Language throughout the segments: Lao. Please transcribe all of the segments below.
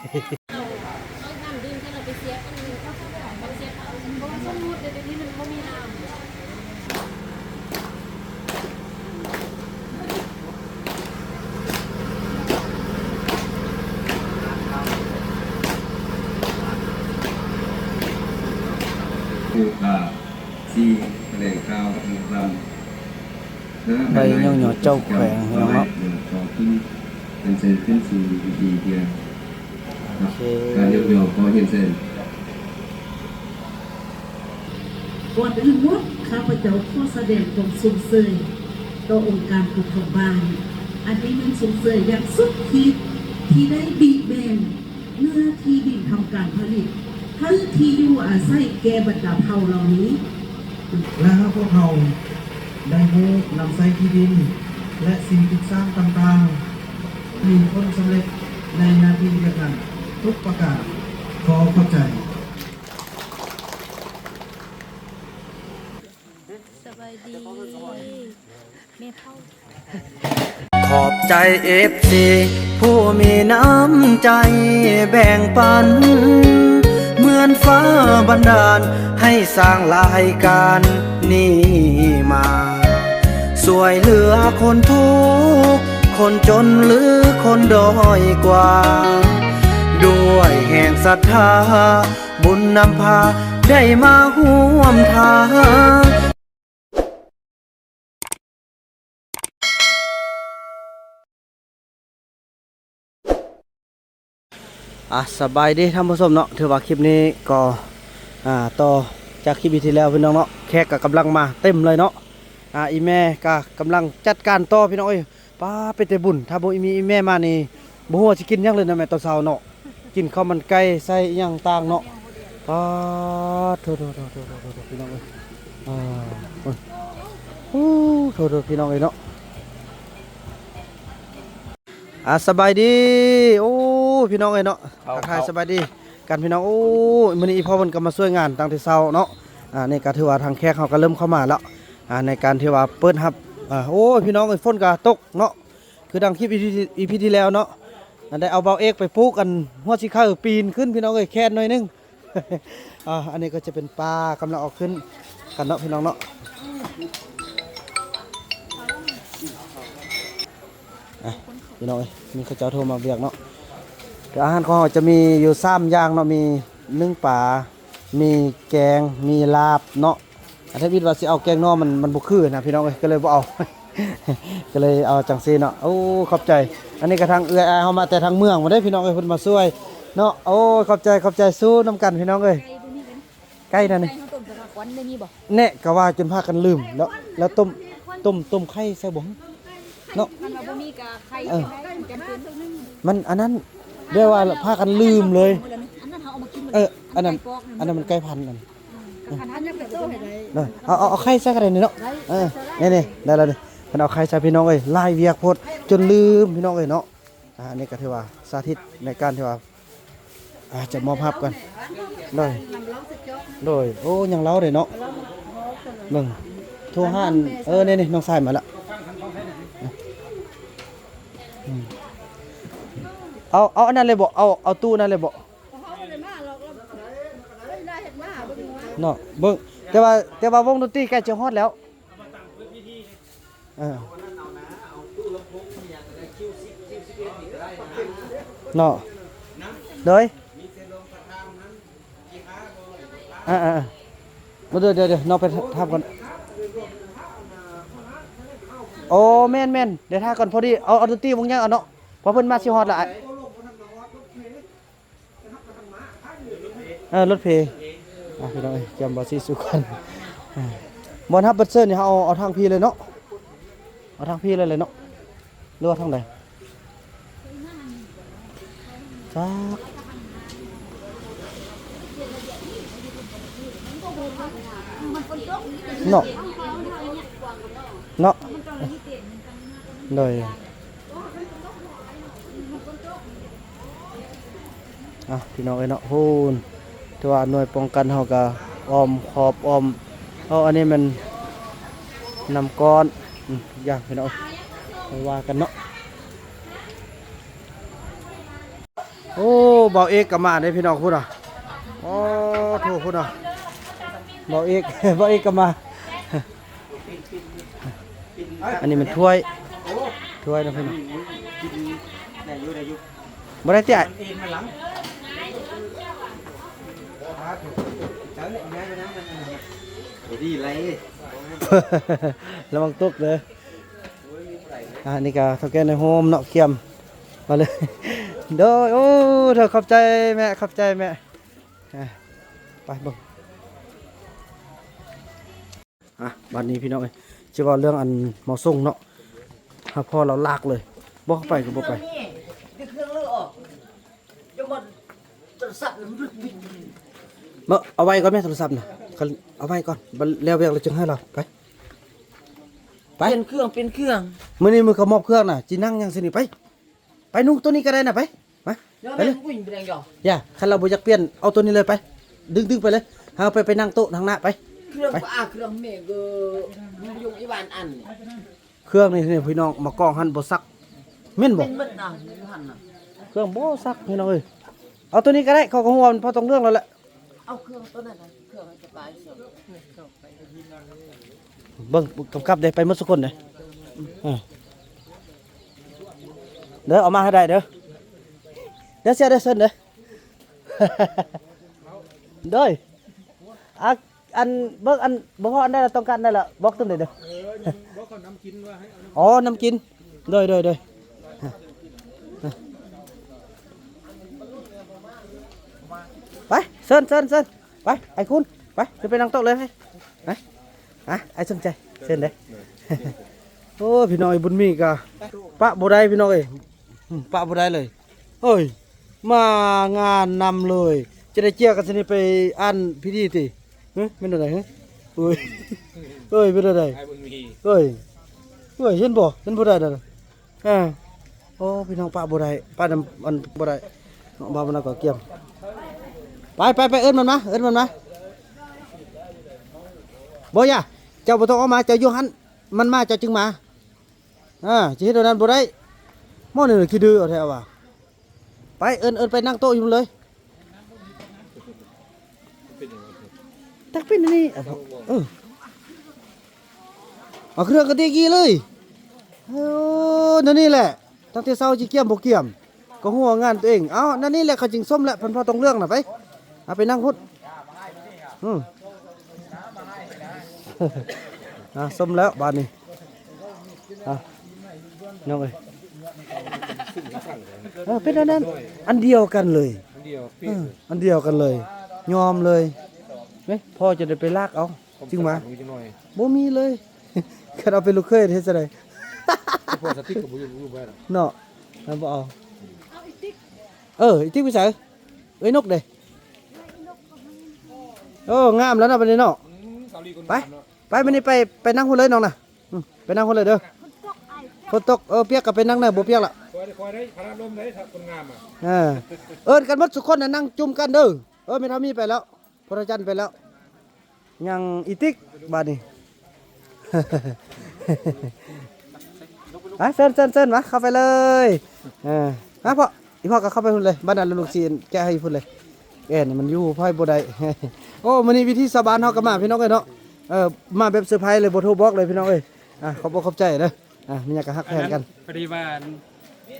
ນ້ຳດິນທີ່ເຮົາໄປສຽບ ເອົາໄປສຽບເອົາ ເພາະວ່າສົມມຸດເດ ດຽວນີ້ມັນບໍ່ມີນ້ຳ. ຜູ້ຂ້າ ສີ່ ຖະແຫຼງຂ່າວ ໃບຍ້ອງຍໍເຈົ້າແຂວງ ພີ່ນ້ອງເນາະ. ຂໍຂຶ້ນອັນເຊີນຂຶ້ນສູ່ເວທີເທື່ອ. ໂອເຄ ການຍ້ອງຍໍຂໍຮຽນເຊີນ. ກ່ອນອື່ນໝົດ ຂ້າພະເຈົ້າຂໍສະແດງຄວາມຊົມເຊີຍຕໍ່ອົງການປົກຄອງບ້ານ ອັນນີ້ແມ່ນຊົມເຊີຍຢ່າງສຸດຂີດ ທີ່ໄດ້ບີບແບ່ງເນື້ອທີ່ດິນທຳການຜະລິດ ໃຫ້ທີ່ຢູ່ອາໄສແກ່ບັນດາເຜົ່າເຫຼົ່ານີ້ ແລະ ໃຫ້ພວກເຮົາໄດ້ຮູ້ນຳໃຊ້ທີ່ດິນ ແລະ ສິ່ງປຸກສ້າງຕ່າງໆ ມີຜົນສຳເລັດໃນໜ້າທີ່ວຽກນັ້ນທຸກປະການ. ຂໍຂອບໃຈ. ສະບາຍດີ ແມ່ເຖົ້າ. ຂອບໃຈເອັຟຊີຜູ້ມີນ້ຳໃຈແບ່ງປັນ ເໝືອນຟ້າບັນດານໃຫ້ສ້າງລາຍການນີ້ມາ ຊ່ວຍເຫຼືອຄົນທຸກຄົນຈົນ ຫຼື ຄົນດ້ອຍກວ່າ ດ້ວຍແຮງສັດທາ ບຸນນຳພາໄດ້ມາຮ່ວມທາງ. ອ່າ ສະບາຍດີທ່ານຜູ້ຊົມເນາະ, ຖືວ່າຄລິບນີ້ກໍ ອ່າ ຕໍ່ຈາກຄລິບທີ່ແລ້ວພີ່ນ້ອງເນາະ, ແຂກກໍກຳລັງມາເຕັມເລີຍເນາະ. ອ່າ ອີ່ແມ່ກໍກຳລັງຈັດການຕໍ່ພີ່ນ້ອງເອີຍ. ປ້າ ເປັນແຕ່ບຸນ ຖ້າບໍ່ມີອີ່ແມ່ມານີ້ ບໍ່ຮູ້ວ່າຊິກິນຫຍັງເລີຍນະແມ່ ຕອນເຊົ້າເນາະ, ກິນເຂົ້າມັນໄກ່ໃສ່ອີ່ຫຍັງຕ່າງເນາະ. ປ້າ ໂທ້ໆໆໆ ພີ່ນ້ອງເອີຍ. ອ່າ ໂອ້ ໂອ້ ໂທ້ໆ ພີ່ນ້ອງເອີຍເນາະ. ອ່າ ສະບາຍດີ ໂອ້ ພີ່ນ້ອງເອີຍເນາະ. ທັກທາຍສະບາຍດີກັນພີ່ນ້ອງ. ໂອ້ ມື້ນີ້ອີ່ພໍ່ເພິ່ນກໍມາຊ່ວຍງານຕັ້ງແຕ່ເຊົ້າເນາະ. ອ່າ ນີ້ກໍຖືວ່າທາງແຂກເຮົາກໍເລີ່ມເຂົ້າມາແລ້ວ ອ່າ ໃນການທີ່ວ່າເປີດຮັບ. ອ່າ ໂອ້ຍ ພີ່ນ້ອງເອີຍ ຝົນກໍຕົກເນາະ ຄືດັ່ງຄລິບ ອີ ອີ ອີພີ ທີ່ແລ້ວເນາະ, ອັນໄດ້ເອົາບ່າວເອກໄປປູກອັນຫົວສີໄຄປີນຂຶ້ນ ພີ່ນ້ອງເອີຍ ແຄນໜ້ອຍໜຶ່ງ. ອ່າ ອັນນີ້ກໍຈະເປັນປາກຳລັງເອົາຂຶ້ນກັນເນາະ ພີ່ນ້ອງເນາະ. ອ່ະ ພີ່ນ້ອງເອີຍ ມີເຂົາເຈົ້າໂທມາວຽກເນາະ. ແຕ່ອາຫານຂອງເຮົາຈະມີຢູ່ສາມຢ່າງເນາະ, ມີໜຶ້ງປາ ມີແກງ ມີລາບເນາະ. ອັນທຳອິດວ່າຊິເອົາແກງໜໍ່ ມັນ ມັນບໍ່ຄືນະພີ່ນ້ອງເອີຍ ກໍເລີຍບໍ່ເອົາ ກໍເລີຍເອົາຈັ່ງຊີ້ເນາະ. ໂອ້ ຂອບໃຈ. ອັນນີ້ກໍທາງເອື້ອຍອ້າຍເຮົາມາແຕ່ທາງເມືອງພຸ້ນເດ້ພີ່ນ້ອງເອີຍ ເພິ່ນມາຊ່ວຍເນາະ. ໂອ້ ຂອບໃຈ ຂອບໃຈ. ສູ້ນຳກັນພີ່ນ້ອງເອີຍ. ໄກ່ນັ້ນນີ້ ໄກ່ເຮົາຕົ້ມໃສ່ຂະຂວັນໄດ້ມີບໍ່? ແນ່ ກໍວ່າຈົນພາກັນລືມແລ້ວ ແລ້ວຕົ້ມ ຕົ້ມ ຕົ້ມໄຂ່ໃສ່ບໍ່ເນາະ? ມັນວ່າບໍ່ມີກະໄຂ່ ເອີ ຈຳເປັນ ມັນອັນນັ້ນ ແບບວ່າພາກັນລືມເລີຍ. ອັນນັ້ນເຮົາເອົາມາກິນ ເອີ ອັນນັ້ນ ອັນນັ້ນມັນໄກ່ພັນອັນ ເນາະ. ເອົາ ເອົາ ເອົາໄຂ່ໃສ່ກໍໄດ້ນີ້ເນາະ. ເອີ ນີ້ໆ ໄດ້ແລ້ວນີ້. ເພິ່ນເອົາໄຂ່ໃສ່ພີ່ນ້ອງເອີຍ ຫຼາຍວຽກໂພດຈົນລືມພີ່ນ້ອງເອີຍເນາະ. ອ່າ ອັນນີ້ກໍຖືວ່າສາທິດໃນການທີ່ວ່າ ອ່າ ຈະມອບຮັບກັນ. ໂດຍ ໂດຍ. ໂອ້ ຍັງເລົ່າເດ້ເນາະ. ເບິ່ງ ໂທຫາ ເອີ ນີ້ໆ ນ້ອງຊາຍມາລະ. ອືມ ເອົາ ເອົາອັນນັ້ນເລີຍບໍ? ເອົາ ເອົາຕູ້ນັ້ນເລີຍບໍ? ເນາະ ເບິ່ງ ແຕ່ວ່າ ແຕ່ວ່າວົງດົນຕີໃກ້ຈະຮອດແລ້ວ. ເອີ ເນາະ ໂດຍ ເອີໆໆ ມາ ດຽວໆໆ ນ້ອງໄປຖາມກ່ອນ. ໂອ້ ແມ່ນໆ ດຽວຖ້າກ່ອນ ພໍດີເອົາ ເອົາດົນຕີວົງໃຫຍ່ເອົາເນາະ ເພາະເພິ່ນມາຊິຮອດລະ. ເອີ ລົດເພ ອ່ະ ພີ່ນ້ອງເອີຍ ກຽມບໍ່ຊິສູ່ກັນ. ອ່າ ບ່ອນຮັບບັດເຊີນນີ້ ເຮົາເອົາ ເອົາທາງພີ້ເລີຍເນາະ ເອົາທາງພີ້ເລີຍເນາະ ຫຼືວ່າທາງໃດ? ຈັກ ເນາະ ເນາະ ໂດຍ. ອ່ະ ພີ່ນ້ອງເອີຍເນາະ ໂຫ ຖືວ່າໜ່ວຍປ້ອງກັນເຮົາກໍອ້ອມຂອບອ້ອມ. ເອົາ ອັນນີ້ແມ່ນນ້ຳກ້ອນ ອືມ ຢ່າງ ພີ່ນ້ອງເອີຍ ໄປວ່າກັນເນາະ. ໂອ້ ບ່າວເອກກໍມາເດ້ພີ່ນ້ອງ ພຸ້ນນະ. ໂອ້ໂທ້ ພຸ້ນນະ ບ່າວເອກ ບ່າວເອກກໍມາ. ອັນນີ້ແມ່ນຖ້ວຍ ຖ້ວຍເນາະພີ່ນ້ອງ. ບໍ່ໄດ້ຕິອ້າຍ? ລະວັງຕົກເດີ. ອ່າ ນີ້ກໍເຖົ້າແກ່ນາຍໂຮມເນາະ ກຽມມາເລີຍ. ໂດຍ ໂອ້ ເຖົ້າ ຂອບໃຈແມ່ ຂອບໃຈແມ່. ອ່າ ໄປເບິ່ງ. ອ່ະ ບັດນີ້ພີ່ນ້ອງເອີຍ ຊິເວົ້າເລື່ອງອັນໝໍສົ່ງເນາະ ຫາພໍ່ລາວລາກເລີຍ ບໍ່ເຂົ້າໄປກໍບໍ່ໄປ. ເບິ່ງ ເອົາໄວ້ກ່ອນແມ່ ໂທລະສັບນະ ເອົາໄວ້ກ່ອນ ບັດແລ້ວວຽກແລ້ວຈຶ່ງໃຫ້ລາວ ໄປ ໄປ ປ່ຽນເຄື່ອງ ປ່ຽນເຄື່ອງ. ມື້ນີ້ມື້ເຂົາມອບເຄື່ອງນະ ຊິນັ່ງຫຍັງຊິນີ້ ໄປ ໄປນຸ່ງໂຕນີ້ກໍໄດ້ນະ ໄປ ມາ ໄປເລີຍ. ຢ່າ ຄັນລາວບໍ່ຢາກປ່ຽນ ເອົາໂຕນີ້ເລີຍ ໄປ ດຶງໆ ໄປເລີຍ ເຮົາໄປ ໄປນັ່ງໂຕະທາງໜ້າ ໄປ ເຄື່ອງ ໄປ ອາ ເຄື່ອງແມ່ກໍຢູ່ອີວານອັນ ເຄື່ອງນີ້ ພີ່ນ້ອງ ມາກອງຫັ້ນບໍ່ຊັກ ແມ່ນບໍ່? ແມ່ນໝົດນະ ຢູ່ຫັ້ນນະ ເຄື່ອງບໍ່ຊັກ ພີ່ນ້ອງເອີຍ. ເອົາໂຕນີ້ກໍໄດ້ ເຂົາກໍຮູ້ວ່າມັນພໍຕ້ອງເລື່ອງແລ້ວແຫຼະ. ເອົາເຄື່ອງໂຕນັ້ນນະ ເຄື່ອງໃຫ້ສະບາຍສຸດ. ເບິ່ງກຳກັບເດ້ ໄປໝົດທຸກຄົນເດ້. ເອີ ເດີ ເອົາມາໃຫ້ໄດ້ເດີ ເດີ ເຊຍເດີ ເຊີນເດີ ໂດຍ ອ່າ ອັນ ເບິ່ງ ອັນ ບໍ່ພໍອັນໃດລະ ຕ້ອງການອັນໃດລະ ບອກຕົນໃດເດີ. ອໍ ນ້ຳກິນ ໂດຍ ໂດຍ ໂດຍ. ໄປ ເຊີນ ເຊີນ ເຊີນ ໄປ ໄອ້ຄຸນ ໄປ ຂຶ້ນໄປນັ່ງໂຕະເລີຍ ໄປ ໄປ ອ່ະ ໄອ້ສົນໃຈ ເຊີນເດີ. ໂອ້ ພີ່ນ້ອງເອີຍ ບຸນມີກະປະບໍ່ໄດ້ ພີ່ນ້ອງເອີຍ ປະບໍ່ໄດ້ເລີຍ. ເອີຍ ມາງານນຳເລີຍ ຈະໄດ້ເຈ້ຍກັນຊະນີ້ ໄປອ່ານພິທີຕິ. ຫຶ ແມ່ນແນວໃດຫຶ? ເອີຍ ເອີຍ ເປັນແນວໃດ? ເອີຍ ເອີຍ ເຫັນບໍ່? ເຫັນຜູ້ໃດນັ້ນ? ອ່າ ໂອ້ ພີ່ນ້ອງ ປະບໍ່ໄດ້ ປະນຳ ມັນບໍ່ໄດ້ເນາະ. ບ່າວມັນກໍກຽມ ໄປ ໄປ ໄປ ເອີ້ນມັນມາ ເອີ້ນມັນມາ. ບໍ່ຢ່າ ເຈົ້າບໍ່ຕ້ອງອອກມາ ເຈົ້າຢູ່ຫັ້ນ ມັນມາ ເຈົ້າຈຶ່ງມາ. ອ່າ ຈະເຮັດແນວນັ້ນບໍ່ໄດ້. ໝໍນີ້ຂີ້ດື້ເອົາແທ້ວ່າ. ໄປ ເອີ້ນ ເອີ້ນໄປນັ່ງໂຕະຢູ່ພຸ້ນເລີຍ. ຕັກເປັນອັນນີ້ ເອີ ເອົາເຄື່ອງກະຕິກີເລີຍ. ໂອ້ ແນວນີ້ແຫຼະ ຕັ້ງແຕ່ເຊົ້າຊິກຽມບໍ່ກຽມ ກໍຮູ້ວ່າງານຕົວເອງ. ເອົາ ແນວນີ້ແຫຼະ ເຂົາຈຶ່ງຊົມແຫຼະ ເພິ່ນພໍຕ້ອງເລື່ອງນະ. ໄປ ເອົາໄປນັ່ງພຸ້ນ. ອືມ ອ່າ ຊົມແລ້ວບາດນີ້. ອ່ະ ນ້ອງເອີຍ ເອີ ເປັນອັນນັ້ນ ອັນດຽວກັນເລີຍ ອັນດຽວ ເອີ ອັນດຽວກັນເລີຍ ຍອມເລີຍ. ເອີ ພໍ່ຈະໄດ້ໄປລາກເອົາ ຈຶ່ງມາ ບໍ່ມີເລີຍ. ຄັນເອົາເປັນລູກເຂີຍເຮັດຈັ່ງໃດ? ພໍ່ສະຕິກກໍບໍ່ຢູ່ ບໍ່ຢູ່ໄດ້ດອກເນາະ. ມັນບໍ່ເອົາ ເອີ ອີຕິກໄປໃສ? ເອີຍ ນົກເດ້. ໂອ້ ງາມແລ້ວເນາະ ບັດນີ້ເນາະ. ໄປ ໄປ ມື້ນີ້ໄປ ໄປນັ່ງພຸ້ນເລີຍນ້ອງນະ. ອືມ ໄປນັ່ງພຸ້ນເລີຍເດີ. ຝົນຕົກ ເອີ ປຽກກໍໄປນັ່ງເດີ ບໍ່ປຽກລະ ຄ່ອຍໄດ້ ຄ່ອຍໄດ້ ພັດລົມໄດ້ ຄົນງາມອະ. ເອີ ເອີ້ນກັນໝົດທຸກຄົນນະ ນັ່ງຈຸ່ມກັນເດີ. ເອີ ແມ່ເຖົ້າມີໄປແລ້ວ ພໍ່ຕາຈັນໄປແລ້ວ ຍັງອີຕິກບາດນີ້. ມາ ເຊີນ ເຊີນ ເຊີນ ມາ ເຂົ້າໄປເລີຍ. ເອີ ມາພໍ່ ອີພໍ່ກໍເຂົ້າໄປພຸ້ນເລີຍ ບາດນັ້ນລູກຊິແກະໃຫ້ພຸ້ນເລີຍ. ແອນມັນຢູ່ພາຍບໍ່ໄດ້. ໂອ້ ມື້ນີ້ວິທີຊາວບ້ານເຮົາກໍມາ ພີ່ນ້ອງເອີຍເນາະ. ເອີ ມາແບບເຊີໄພເລີຍ ບໍ່ໂທບອກເລີຍ ພີ່ນ້ອງເອີຍ. ອ່າ ຂອບອົກຂອບໃຈເດີ. ອ່າ ມີຫຍັງກໍຮັກແພງກັນ. ພໍດີວ່າ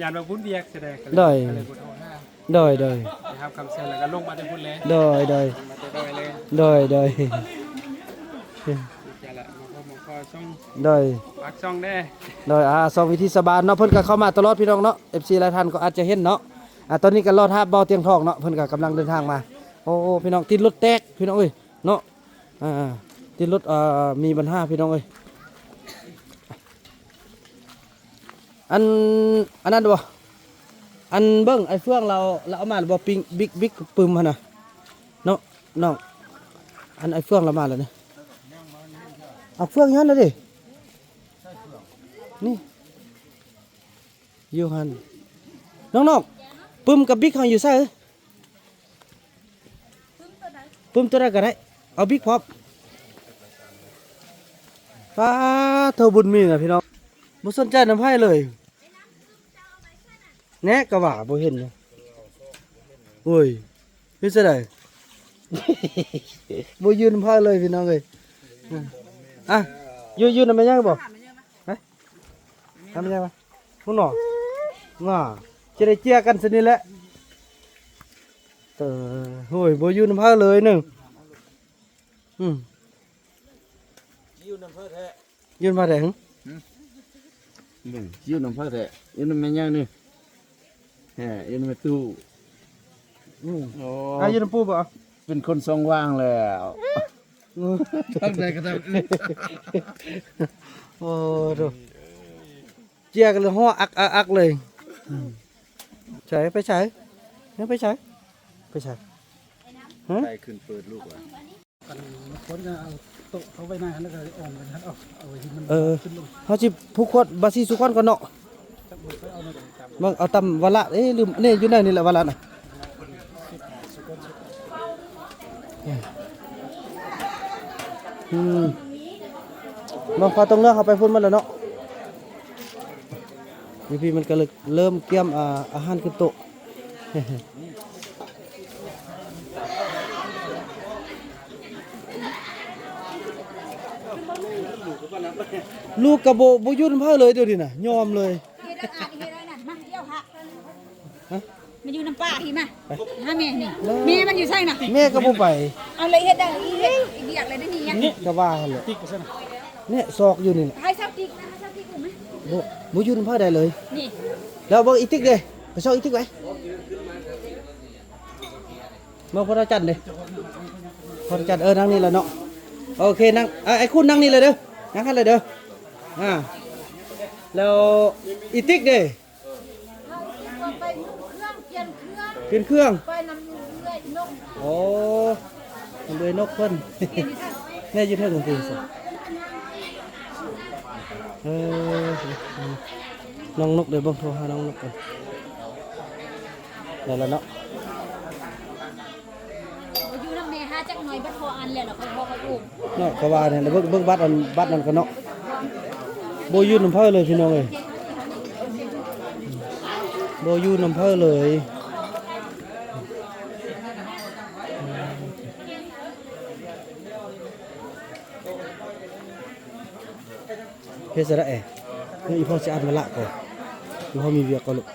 ຢ້ານວ່າບຸນວຽກຊິໄດ້ ກໍເລີຍ ໂດຍ ກໍເລີຍບໍ່ໂທຫາ. ໂດຍ ໂດຍ ໄປຮັບຄຳເຊີນແລ້ວກໍລົງມາແຕ່ພຸ້ນເລີຍ. ໂດຍ ໂດຍ ລົງມາແຕ່ດອຍເລີຍ. ໂດຍ ໂດຍ ນີ້ແຫຼະ ມາພໍມາພໍຊ່ອງ ໂດຍ ຝາກຊ່ອງແດ່. ໂດຍ ອ່າ ຊ່ອງວິຖີຊາວບ້ານເນາະ ເພິ່ນກໍເຂົ້າມາຕະຫຼອດ ພີ່ນ້ອງເນາະ. ເອັຟຊີຫຼາຍທ່ານກໍອາດຈະເຫັນເນາະ. ອ່າ ຕອນນີ້ກໍລໍຖ້າບ່າວຕຽງທອງເນາະ ເພິ່ນກໍກຳລັງເດີນທາງມາ. ໂອ້ ໂອ້ ພີ່ນ້ອງ ຕິດລົດແຕກ ພີ່ນ້ອງເອີຍເນາະ. ອ່າ ຕິດລົດ ເອີ ມີບັນຫາ ພີ່ນ້ອງເອີຍ. ອັນ ອັນນັ້ນບໍ່ ອັນເບິ່ງໄອ້ເຟືອງລາວ ລາວເອົາມາແລ້ວບໍ່? ປິງ ບິກ ບິກປຶ້ມຫັ້ນນະເນາະ ນ້ອງ. ອັນໄອ້ເຟືອງລາວມາແລ້ວນີ້. ເອົາເຟືອງຢູ່ຫັ້ນນະເດ້ ນີ້ ຢູ່ຫັ້ນ. ນ້ອງໆ ປຶ້ມກັບບິກເຮົາຢູ່ໃສ? ປຶ້ມໂຕໃດກໍໄດ້ ເອົາບິກພ້ອມ. ປາໂທ ບຸນມີນະ ພີ່ນ້ອງ ບໍ່ສົນໃຈນຳໃຜເລີຍ. ແນ່ ກໍວ່າບໍ່ເຫັນຢູ່. ໂອ້ຍ ເຮັດຈັ່ງໃດ ບໍ່ຢືນນຳໃຜເລີຍພີ່ນ້ອງເອີຍ. ອ່ະ ຢູ່ ຢູ່ນຳແມ່ຍ່າງບໍ່? ຮະ? ນຳແມ່ຍ່າງບໍ່? ພຸ້ນເນາະ ວ່າຈະໄດ້ເຈຍກັນຊະນີ້ແຫຼະ. ເອີ ໂອ້ຍ ບໍ່ຢູ່ນຳໃຜເລີຍໜຶ່ງ. ອືມ ຢູ່ນຳໃຜແທ້? ຢູ່ນຳໃຜແທ້? ຫຶ? ຫຶ? ຢູ່ນຳໃຜແທ້? ຢູ່ນຳແມ່ຍ່າງນີ້ ແທ້ ຢູ່ນຳແມ່ຕູ້. ອືມ ໂອ້ ອາ ຢູ່ນຳປູ່ບໍ່? ເປັນຄົນຊ່ອງວ່າງແລ້ວ ອືມ ທາງໃດກໍໄດ້. ໂອ້ ໂທ້ ເຈຍກັນເລີຍ ຮ້ອງອັກໆໆເລີຍ. ອືມ ໃສ ໄປໃສ? ຍັງໄປໃສ? ໄປໃສ? ຮະ? ໃສ່ຂຶ້ນເປີດລູກວ່າ ກັນຄົນກໍເອົາໂຕະເຂົ້າໄວ້ໃນຫັ້ນ ແລ້ວກໍອອມໄວ້ຫັ້ນ ເອົາ ເອົາໄວ້ທີ່ມັນ ເອີ ຂຶ້ນລົງ. ເຮົາຊິຜູກຂວດບາຊີສຸກອນກ່ອນເນາະ. ເບິ່ງເອົາຕຳວາລະ ເອີ ລືມ ນີ້ຢູ່ໃນນີ້ແຫຼະວາລະນະ. ອືມ ເບິ່ງຟ້າຕົງເໜືອ ເຮົາໄປພຸ້ນໝົດແລ້ວເນາະ. ຢູ່ພີ້ມັນກໍເລີ່ມກຽມ ອາ ອາຫານຂຶ້ນໂຕະ. ລູກກໍບໍ່ ບໍ່ຢູ່ນຳໃຜເລີຍດຽວນີ້ນະ ຍອມເລີຍ. ເຮັດອັນ ເຮັດອັນນັ້ນ ມາ ດຽວຫາ ຮະ? ມາຢູ່ນຳປ້າພີ້ມາ ໄປ ຫາແມ່ນີ້. ແມ່ມັນຢູ່ໃສນະ? ແມ່ກໍບໍ່ໄປ. ເອົາ ລະເຮັດໄດ້ ເຮັດວຽກແລ້ວເດນີ້. ນີ້ກໍວ່າຫັ້ນແຫຼະ ຕິກໄປໃສນະ? ນີ້ຊອກຢູ່ນີ້ແຫຼະ ໃຫ້ຊາວຕິກນະ ໃຫ້ຊາວຕິກອຸ້ມມາ. ບໍ່ ບໍ່ຢູ່ນຳໃຜໄດ້ເລີຍນີ້. ແລ້ວເບິ່ງອີຕິກເດ້ ໄປຊອກອີຕິກໄປ. ມາພໍ່ຕາຈັນເດ້ ພໍ່ຕາຈັນ ເອີ ນັ່ງນີ້ແຫຼະເນາະ. ໂອເຄ ນັ່ງ ເອີ ໄອ້ຄຸນນັ່ງນີ້ເລີຍເດີ ນັ່ງຫັ້ນເລີຍເດີ. ອ່າ ແລ້ວອີຕິກເດ້? ໄປນຸ່ງເຄື່ອງ ປ່ຽນເຄື່ອງ ປ່ຽນເຄື່ອງ ໄປນຳເອື້ອຍນົກ. ໂອ້ ເອື້ອຍນົກເພິ່ນ ແມ່ຢູ່ເທິງພຸ້ນຕິ. ເອີ ນ້ອງນົກເດ້ ເບິ່ງໂທຫານ້ອງນົກກ່ອນ. ໄດ້ແລ້ວເນາະ ຢູ່ນຳແມ່ຫາຈັກໜ່ອຍ ບັດພໍອັນແລ້ວ ແລ້ວຄ່ອຍພໍໄປອຸ້ມເນາະ. ກໍວ່ານັ້ນແຫຼະ ເບິ່ງ ເບິ່ງບັດອັນ ບັດນັ້ນກ່ອນເນາະ. ບໍ່ຢູ່ນຳໃຜເລີຍພີ່ນ້ອງເອີຍ ບໍ່ຢູ່ນຳໃຜເລີຍ. ເຮັດຈັ່ງໃດເອີຍ? ເອີ ອີພໍ່ຊິອ່ານມາລະກ່ອນ ອີພໍ່ມີວຽກກ່ອນລູກ.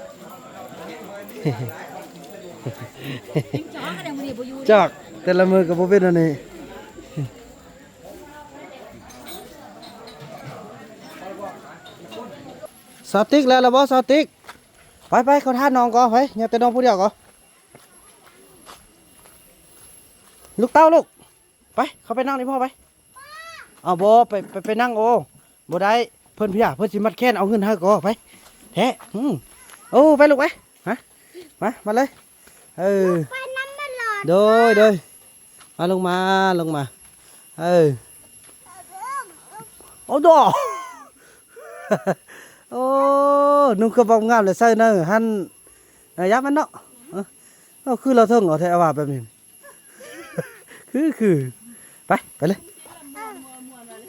ຈັກ ແຕ່ລະມື້ກໍບໍ່ເປັນອັນນີ້. ສາວຕິກ ແລ້ວລະບໍ່ສາວຕິກ? ໄປໆ ເຂົ້າທ່ານ້ອງກໍໄປ ຍັງແຕ່ນ້ອງຜູ້ດຽວກໍ ລູກເຕົ້າລູກ. ໄປ ເຂົ້າໄປນັ່ງນຳພໍ່ໄປ. ເອົາບໍ່ ໄປ ໄປ ໄປນັ່ງ. ໂອ້ ບໍ່ໄດ້ ເພິ່ນເພຍ ເພິ່ນຊິມັດແຂນເອົາເງິນໃຫ້ກໍໄປ ແທ້. ອືມ ໂອ້ ໄປລູກໄປ ມາ ມາ ມາເລີຍ. ເອີ ໄປນຳມັນຫຼອດ. ໂດຍ ໂດຍ ມາ ລົງມາ ລົງມາ. ເອີ ໂອ້ ໂດ ໂອ້ ນຸ່ງເຄື່ອງບອກງາມແລ້ວໃສ່ເນີຫັ້ນ ເອີ ຢ່າມັນເນາະ. ເອີ ເອີ ຄືລາວເທິງເອົາແທ້ວ່າແບບນີ້. ຄື ຄື ໄປ ໄປເລີຍ.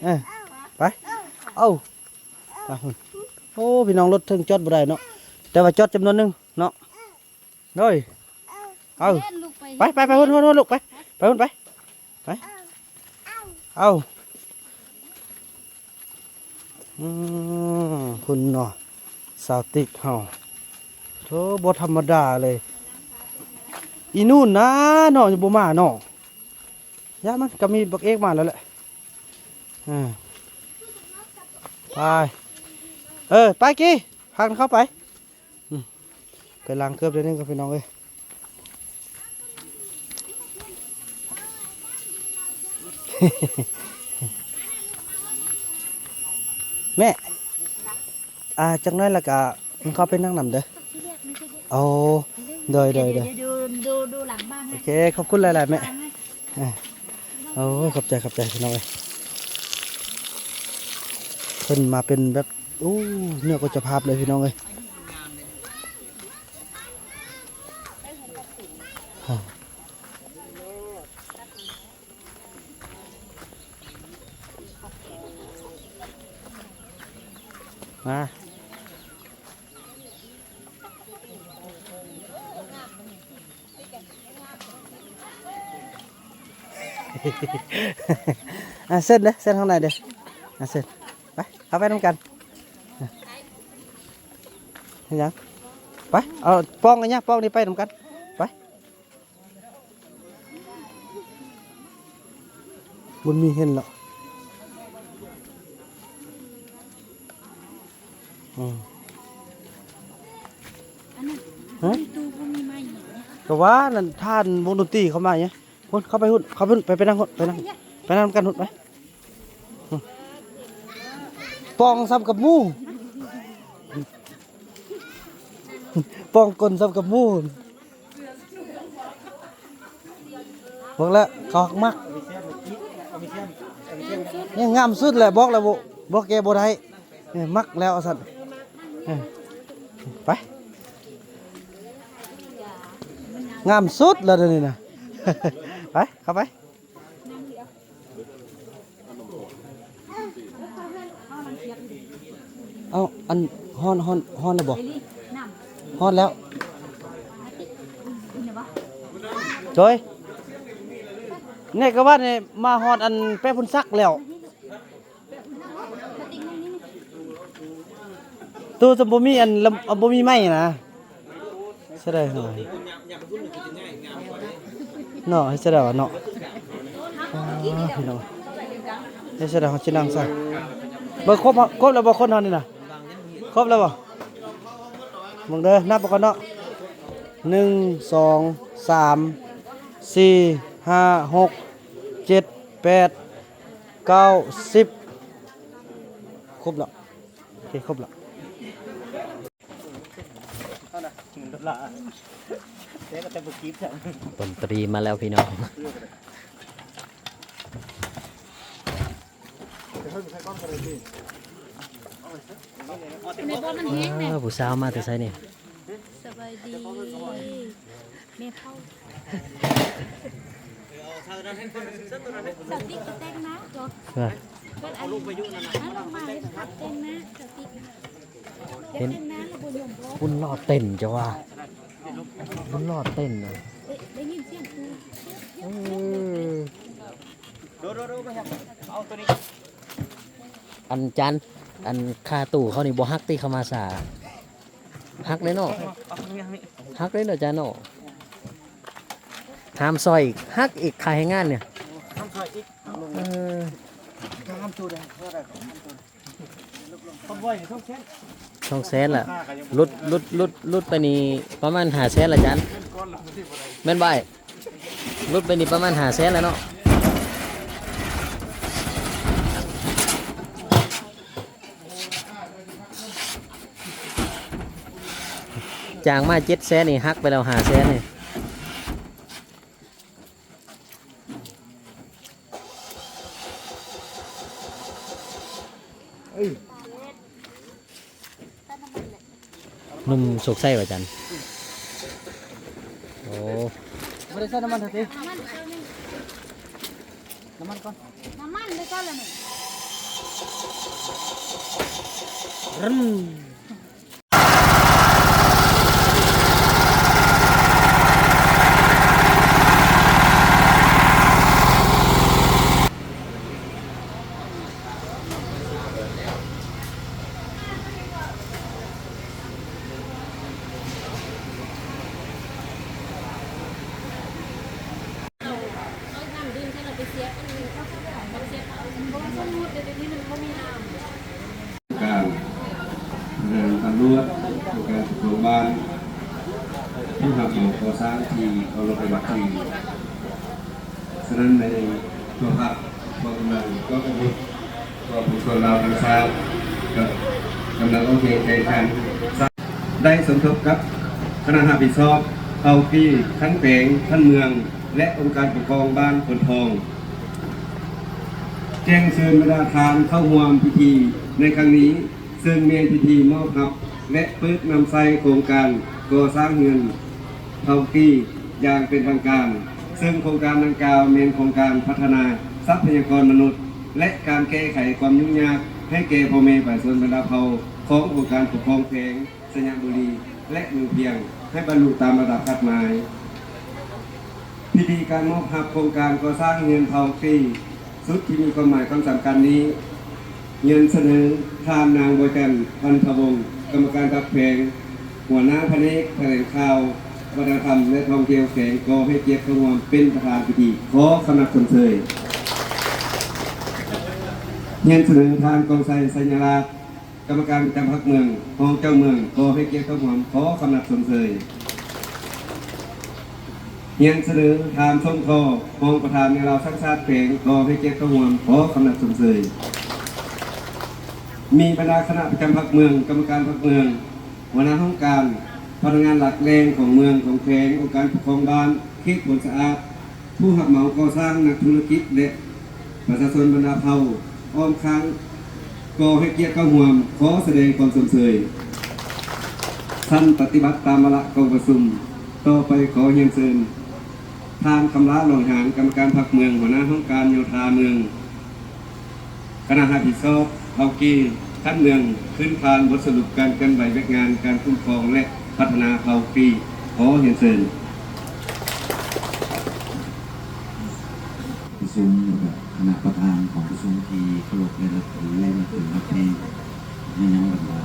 ເອີ ໄປ ເອົາ ໄປພຸ້ນ. ໂອ້ ພີ່ນ້ອງ ລົດເທິງຈອດບໍ່ໄດ້ເນາະ ແຕ່ວ່າຈອດຈຳນວນໜຶ່ງເນາະ. ໂດຍ ເອົາ ໄປ ໄປ ໄປພຸ້ນ ພຸ້ນ ພຸ້ນ ລູກ ໄປ ໄປພຸ້ນ ໄປ ໄປ. ເອົາ ອືມ ພຸ້ນເນາະ ສາວຕິກເຮົາ ໂທ້ ບໍ່ທຳມະດາເລີຍ. ອີນູ່ນນະເນາະ ຍັງບໍ່ມາເນາະ. ຢ່າມັນ ກໍມີບັກເອກມາແລ້ວແຫຼະ. ເອີ ໄປ ເອີ ໄປກີ້ ພາກັນເຂົ້າໄປ. ອືມ ໄປລ້າງເກີບໄດ້ໜຶ່ງກ່ອນ ພີ່ນ້ອງເອີຍ. ແມ່ ອ່າ ຈັກໜ້ອຍລະກະ ມັນເຂົ້າໄປນັ່ງນຳເດີ. ໂອ້ ໂດຍ ໂດຍ ໂດຍ ໂອເຄ ຂອບຄຸນຫຼາຍໆ ແມ່. ໂອ້ຍ ຂອບໃຈ ຂອບໃຈ ພີ່ນ້ອງເອີຍ. ເພິ່ນມາເປັນແບບ ໂອ້ ເໜືອກວ່າເຈົ້າພາບເລີຍ ພີ່ນ້ອງເອີຍ. ມາ. ອ່າ ເຊີນເດີ້ ເຊີນຂ້າງໃນເດີ້ ອ່າ ເຊີນ ໄປ ເຂົ້າໄປນຳກັນ ອ່າ ເຮັດຫຍັງ ໄປ ເອົາປ່ອງອັນຫຍັງ ປ່ອງນີ້ໄປນຳກັນ ໄປ. ບຸນມີເຫັນແລ້ວ ອືມ ອັນນັ້ນ ຮະ ມີຕູ້ບໍ່ມີໄມ້ຫຍັງ ກະວ່ານັ້ນ ທ່ານວົງດົນຕີເຂົ້າມາຫຍັງ ພຸ້ນ ເຂົ້າໄປພຸ້ນ ເຂົ້າໄປພຸ້ນ ໄປ ໄປນັ່ງພຸ້ນ ໄປນັ່ງ ໄປນັ່ງນຳກັນພຸ້ນ ໄປ ອືມ ປ່ອງສ່ຳກັບໝູ່ ປ່ອງກົ້ນສ່ຳກັບໝູ່. ບອກແລ້ວເຂົາມັກ ນີ້ງາມສຸດແຫຼະ ບອກແລ້ວບໍ່ ບອກແກບໍ່ໄດ້ ນີ້ມັກແລ້ວວ່າຊັ້ນ ເອີ ໄປ ງາມສຸດແລ້ວດຽວນີ້ນະ ໄປ ເຂົ້າໄປ. ເອົາ ອັນ ຮ້ອນ ຮ້ອນ ຮ້ອນແລ້ວບໍ່? ຮ້ອນແລ້ວ ໂດຍ ນີ້ກະວ່ານີ້ມາຮອດອັນແປະພຸ້ນຊັກແລ້ວ ຕູ້ຈະບໍ່ມີອັນ ລະ ບໍ່ມີໄມ້ນະ. ເສຍດາຍເນາະ ເນາະ ເສຍດາຍວ່າເນາະ ອາ ພີ່ນ້ອງ ເສຍດາຍເຮົາຊິນັ່ງຊະ ເບິ່ງຄົບ ຄົບແລ້ວບໍ່ຄົນເຮົານີ້ນະ ຄົບແລ້ວບໍ່ ເບິ່ງເດີ ນັບເບິ່ງກ່ອນເນາະ ໜຶ່ງ ສອງ ສາມ ສີ່ ຫ້າ ຫົກ ເຈັດ ແປດ ເກົ້າ ສິບ ຄົບແລ້ວ ໂອເຄ ຄົບແລ້ວ. ດົນຕີມາແລ້ວພີ່ນ້ອງ ໃນບ່ອນມັນແຮງແດ່ ເອີ ຜູ້ສາວມາແຕ່ໃສນີ້? ສະບາຍດີ ແມ່ເຖົ້າ ສາວຕິກກະແຕ່ງໜ້າ ເອີ ເພິ່ນອັນ ມາລົງມາເຮັດແຕ່ງໜ້າ ສາວຕິກ ເຫັນບຸນຫຼໍ່ເຕັ້ນ ເຈົ້າວ່າ ບຸນຫຼໍ່ເຕັ້ນນະ ເອີ ອັນຈານ ອັນຄາຕູ້ເຂົານີ້ບໍ່ຫັກຕິ ເຂົາມາສາ ຫັກເດ້ເນາະ ຫັກເດ້ເນາະ ຈານເນາະ ຫາມຊອຍອີກ ຫັກອີກ ຄ່າແຮງງານນີ້ ຫາມຊອຍອີກ ເອີ ສອງແສນລະ ຫຼຸດ ຫຼຸດ ຫຼຸດ ຫຼຸດໄປນີ້ປະມານຫ້າແສນລະ ຈານ ແມ່ນບໍ່ອ້າຍ? ຫຼຸດໄປນີ້ປະມານຫ້າແສນລະເນາະ. ຈ້າງມາເຈັດແສນນີ້ ຫັກໄປແລ້ວຫ້າແສນນີ້. ໜຸ່ມໂຊກໄຊຫວາ ຈັນ? ໂອ້ ບໍ່ໄດ້ໃສ່ນ້ຳມັນເທື່ອຕິ? ນ້ຳມັນກ່ອນ ນ້ຳມັນໄປກ່ອນລະນີ້ ຣຶ້ມ. ການ ພະນັກງານຕຳຫຼວດ ອົງການປົກຄອງບ້ານ ຜູ້ຮັບເໝົາກໍ່ສ້າງທີ່ເຄົາລົບເປັນທີ່ ສະນັ້ນ ໃນທົ່ວພາກ ພວກກຳລັງກອງອາວຸດ ກອງພົນຊົນລາວທັງຊາດ ກັບກຳລັງອອກແຮງແຂ່ງຂັນ ໄດ້ສົມທົບກັບຄະນະຮັບຜິດຊອບ ເຜົ່າກີ້ ຂັ້ນແຂວງ ຂັ້ນເມືອງ ແລະ ອົງການປົກຄອງບ້ານໂພນທອງ ແຈ້ງເຊີນບັນດາທ່ານເຂົ້າຮ່ວມພິທີໃນຄັ້ງນີ້ ເຊິ່ງແມ່ນພິທີມອບຮັບ ແລະ ເປີດນຳໃຊ້ໂຄງການກໍ່ສ້າງເຮືອນເຜົ່າກີ້ຢ່າງເປັນທາງການ, ເຊິ່ງໂຄງການດັ່ງກ່າວແມ່ນໂຄງການພັດທະນາຊັບພະຍາກອນມະນຸດ ແລະ ການແກ້ໄຂຄວາມຫຍຸ້ງຍາກໃຫ້ແກ່ພໍ່ແມ່ປະຊາຊົນບັນດາເຜົ່າຂອງອົງການປົກຄອງແຂວງໄຊຍະບູລີ ແລະ ເມືອງພຽງ ໃຫ້ບັນລຸຕາມລະດັບຄາດໝາຍ. ພິທີການມອບຮັບໂຄງການກໍ່ສ້າງເຮືອນເຜົ່າກຣີ ຊຸດທີ່ມີຄວາມໝາຍຄວາມສຳຄັນນີ້ ຮຽນສະເໜີທ່ານນາງ ບົວຈັນ ພັນທະວົງ ກຳມະການພັກແຂວງ ຫົວໜ້າພະແນກຖະແຫຼງຂ່າວ, ວັດທະນະທຳ ແລະ ທ່ອງທ່ຽວແຂວງ ກໍໃຫ້ກຽດເຂົ້າຮ່ວມເປັນປະທານພິທີ ຂໍຄຳນັບຊົມເຊີຍ. ຮຽນສະເໜີທ່ານ ກອງໄຊ ໄຊຍະລາດ ກຳມະການປະຈຳພັກເມືອງ, ຮອງເຈົ້າເມືອງ ກໍໃຫ້ກຽດເຂົ້າຮ່ວມ ຂໍຄຳນັບຊົມເຊີຍ. ຮຽນສະເໜີທ່ານ ສົມທໍ ຮອງປະທານແນວລາວສ້າງຊາດແຂວງ ກໍໃຫ້ກຽດເຂົ້າຮ່ວມ ຂໍຄຳນັບຊົມເຊີຍ. ມີບັນດາຄະນະປະຈຳພັກເມືອງ, ກຳມະການພັກເມືອງ, ຫົວໜ້າຫ້ອງການ, ພະນັກງານຫຼັກແຫຼ່ງຂອງເມືອງ, ຂອງແຂວງ, ອົງການປົກຄອງບ້ານ, ເຂດຜົນສະອາດ, ຜູ້ຮັບເໝົາກໍ່ສ້າງ, ນັກທຸລະກິດ ແລະ ປະຊາຊົນບັນດາເຜົ່າອ້ອມຂ້າງ ກໍໃຫ້ກຽດເຂົ້າຮ່ວມ ຂໍສະແດງຄວາມຊົມເຊີຍ. ຊັ້ນປະຕິບັດຕາມວາລະກອງປະຊຸມ. ຕໍ່ໄປຂໍຮຽນເຊີນ ທ່ານ ຄຳລາ ຫຼອງຫານ ກຳມະການພັກເມືອງ, ຫົວໜ້າຫ້ອງການໂຍທາເມືອງ, ຄະນະຮັບຜິດຊອບເຜົ່າກຣີຂັ້ນເມືອງ ຂຶ້ນຜ່ານບົດສະຫຼຸບການເຄື່ອນໄຫວວຽກງານການຄຸ້ມຄອງ ແລະ ພັດທະນາເຜົ່າກຣີ. ຂໍຮຽນເຊີນ. ປະຊຸມ ແລ້ວກໍຄະນະປະທານຂອງປະຊຸມທີ່ເຄົາລົບ ແລະ ນັບຖື ນັບຖືຮັກແພງ, ແລະ ຍັງບັນດາ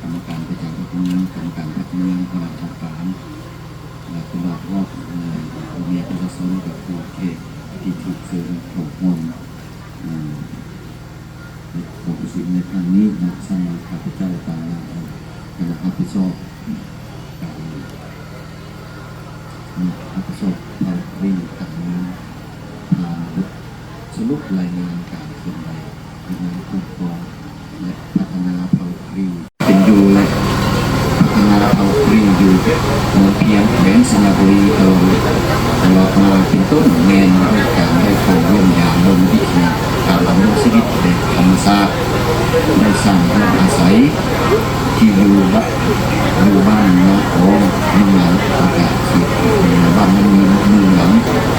ກຳມະການປະຈຳພັກເມືອງ, ກຳມະການພັກເມືອງ, ຄະນະກຳມະການ ແລະ ຕະຫຼອດຮອດ ເອີ ພໍ່ແມ່ປະຊາຊົນ ແລະ ຜູ້ແຂກທີ່ຖືກເຊີນເຂົ້າຮ່ວມ ເອີ ກອງປະຊຸມໃນຄັ້ງນີ້ເນາະ. ສຳລັບຂ້າພະເຈົ້າຕາມໜ້າ ຄະນະຮັບຜິດຊອບການ ຄະນະຮັບຜິດຊອບເຜົ່າກຣີການເມືອງ ຜ່ານບົດສະຫຼຸບລາຍງານການເຄື່ອນໄຫວວຽກງານຄຸ້ມຄອງ ແລະ ພັດທະນາເຜົ່າກຣີ ເປັນຢູ່ ແລະ ພັດທະນາເຜົ່າກຣີຢູ່ເມືອງພຽງ ແຂວງໄຊຍະບູລີ ຕະຫຼອດ ຕະຫຼອດມາເປັນຕົ້ນ ແມ່ນການໄດ້ເຂົ້າຢ້ຽມຢາມເບິ່ງວິຖີການດຳລົງຊີວິດແບບທຳມະຊາດ, ໄດ້ສ້າງເຮືອນອາໄສທີ່ຢູ່ ຢູ່ບ້ານນາອອງໜຶ່ງຫຼັງ ແລ້ວກະເຂດບ້ານນາມີນໜຶ່ງຫຼັງ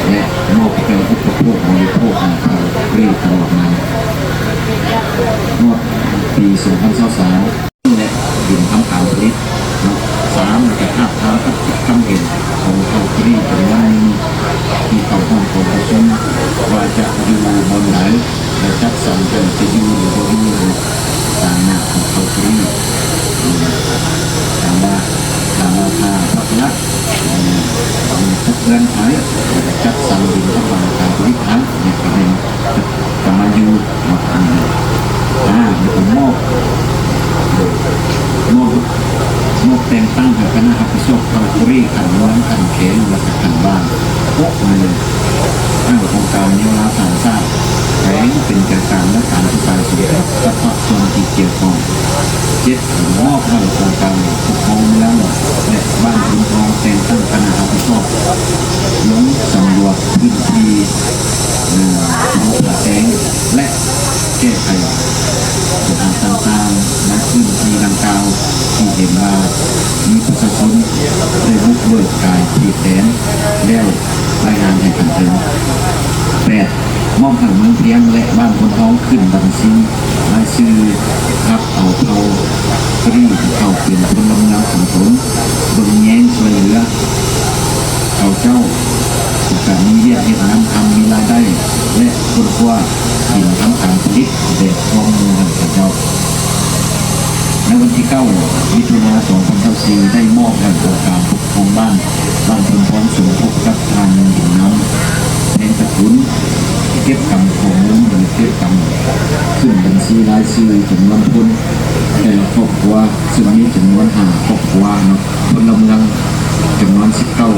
ແລະ ມອບເຄື່ອງອຸປະໂພກບໍລິໂພກໃຫ້ເຜົ່າກຣີຕະຫຼອດມາ ຮອດປີສອງພັນຊາວສາມ ແລະ ດິນທຳການຜະລິດເນາະ. ສາມ ແລ້ວກະທາບທາມຄຳຄິດຄຳເຫັນຂອງເຜົ່າກຣີຈຳນວນໜຶ່ງ ທີ່ເຂົ້າຮ່ວມກອງປະຊຸມ ວ່າຈະຢູ່ບ່ອນໃດ ແລະ ຈັດສັນໃຫ້ຈະຢູ່ ຫຼື ບໍ່ຢູ່ ຕາມໜ້າຂອງເຜົ່າກຣີ. ຖາມວ່າ ຖາມວ່າຖ້າພັກລັດ ເອີ ເຮືອນໃຜ ແລະ ຈັດສັນດິນທຳການຜະລິດໃຫ້ ແລະ ກໍໃຫ້ ກໍມາຢູ່ເນາະ. ຫ້າ ແລ້ວກໍມອບ ມອບ ມອບແຕ່ງຕັ້ງໃຫ້ຄະນະຮັບຜິດຊອບເຜົ່າກຣີຂັ້ນເມືອງ, ຂັ້ນແຂວງ ແລະ ກະຂັ້ນບ້ານ. ຫົກ ໃຫ້ ໃຫ້ອົງການແນວລາວສ້າງຊາດແຂວງເປັນໃຈກາງ ແລະ ການປະສານສົມທົບກັບພາກສ່ວນທີ່ກ່ຽວຂ້ອງ. ເຈັດ ມອບໃຫ້ອົງການປົກຄອງເມືອງ ແລະ ບ້ານໂພນທອງແຕ່ງຕັ້ງຄະນະຮັບຜິດຊອບລົງສຳຫຼວດພື້ນທີ່ ເອີ ພູຜາແຕງ ແລະ ແກ້ໄຂບັນຫາຕ່າງໆໃນພື້ນທີ່ດັ່ງກ່າວ ທີ່ເຫັນວ່າມີປະຊາຊົນໄດ້ບຸກເບີກກາຍທີ່ແດນແລ້ວ ລາຍງານໃຫ້ຂັ້ນເທິງ. ແປດ ມອບໃຫ້ເມືອງພຽງ ແລະ ບ້ານໂພນທອງຂຶ້ນບັນຊີລາຍຊື່ ຮັບເອົາເຜົ່າກຣີເຂົ້າເປັນພົນລະເມືອງຂອງຕົນ, ເບິ່ງແຍງຊ່ວຍເຫຼືອເຂົາເຈົ້າ ແລະ ກະມີວຽກເຮັດງານທຳ, ມີລາຍໄດ້ ແລະ ຄົ້ນຄວ້າດິນທຳການຜະລິດແບບຄວາມໝູ່ໃຫ້ເຂົາເຈົ້າ. ໃນວັນທີເກົ້າ ມິຖຸນາ ສອງພັນຊາວສີ່ ໄດ້ມອບໃຫ້ອົງການ ຂອງບ້ານ ບ້ານໂພນທອງ ສົມທົບກັບທ່ານບຸນນຳ ແພງຕະກຸນ ເກັບກຳຂໍ້ມູນ ຫຼື ເກັບກຳຂຶ້ນບັນຊີລາຍຊື່ຈຳນວນຄົນແຕ່ລະຄອບຄົວ, ເຊິ່ງມີຈຳນວນຫ້າຄອບຄົວເນາະ, ພົນລະເມືອງຈຳນວນສິບເກົ້າ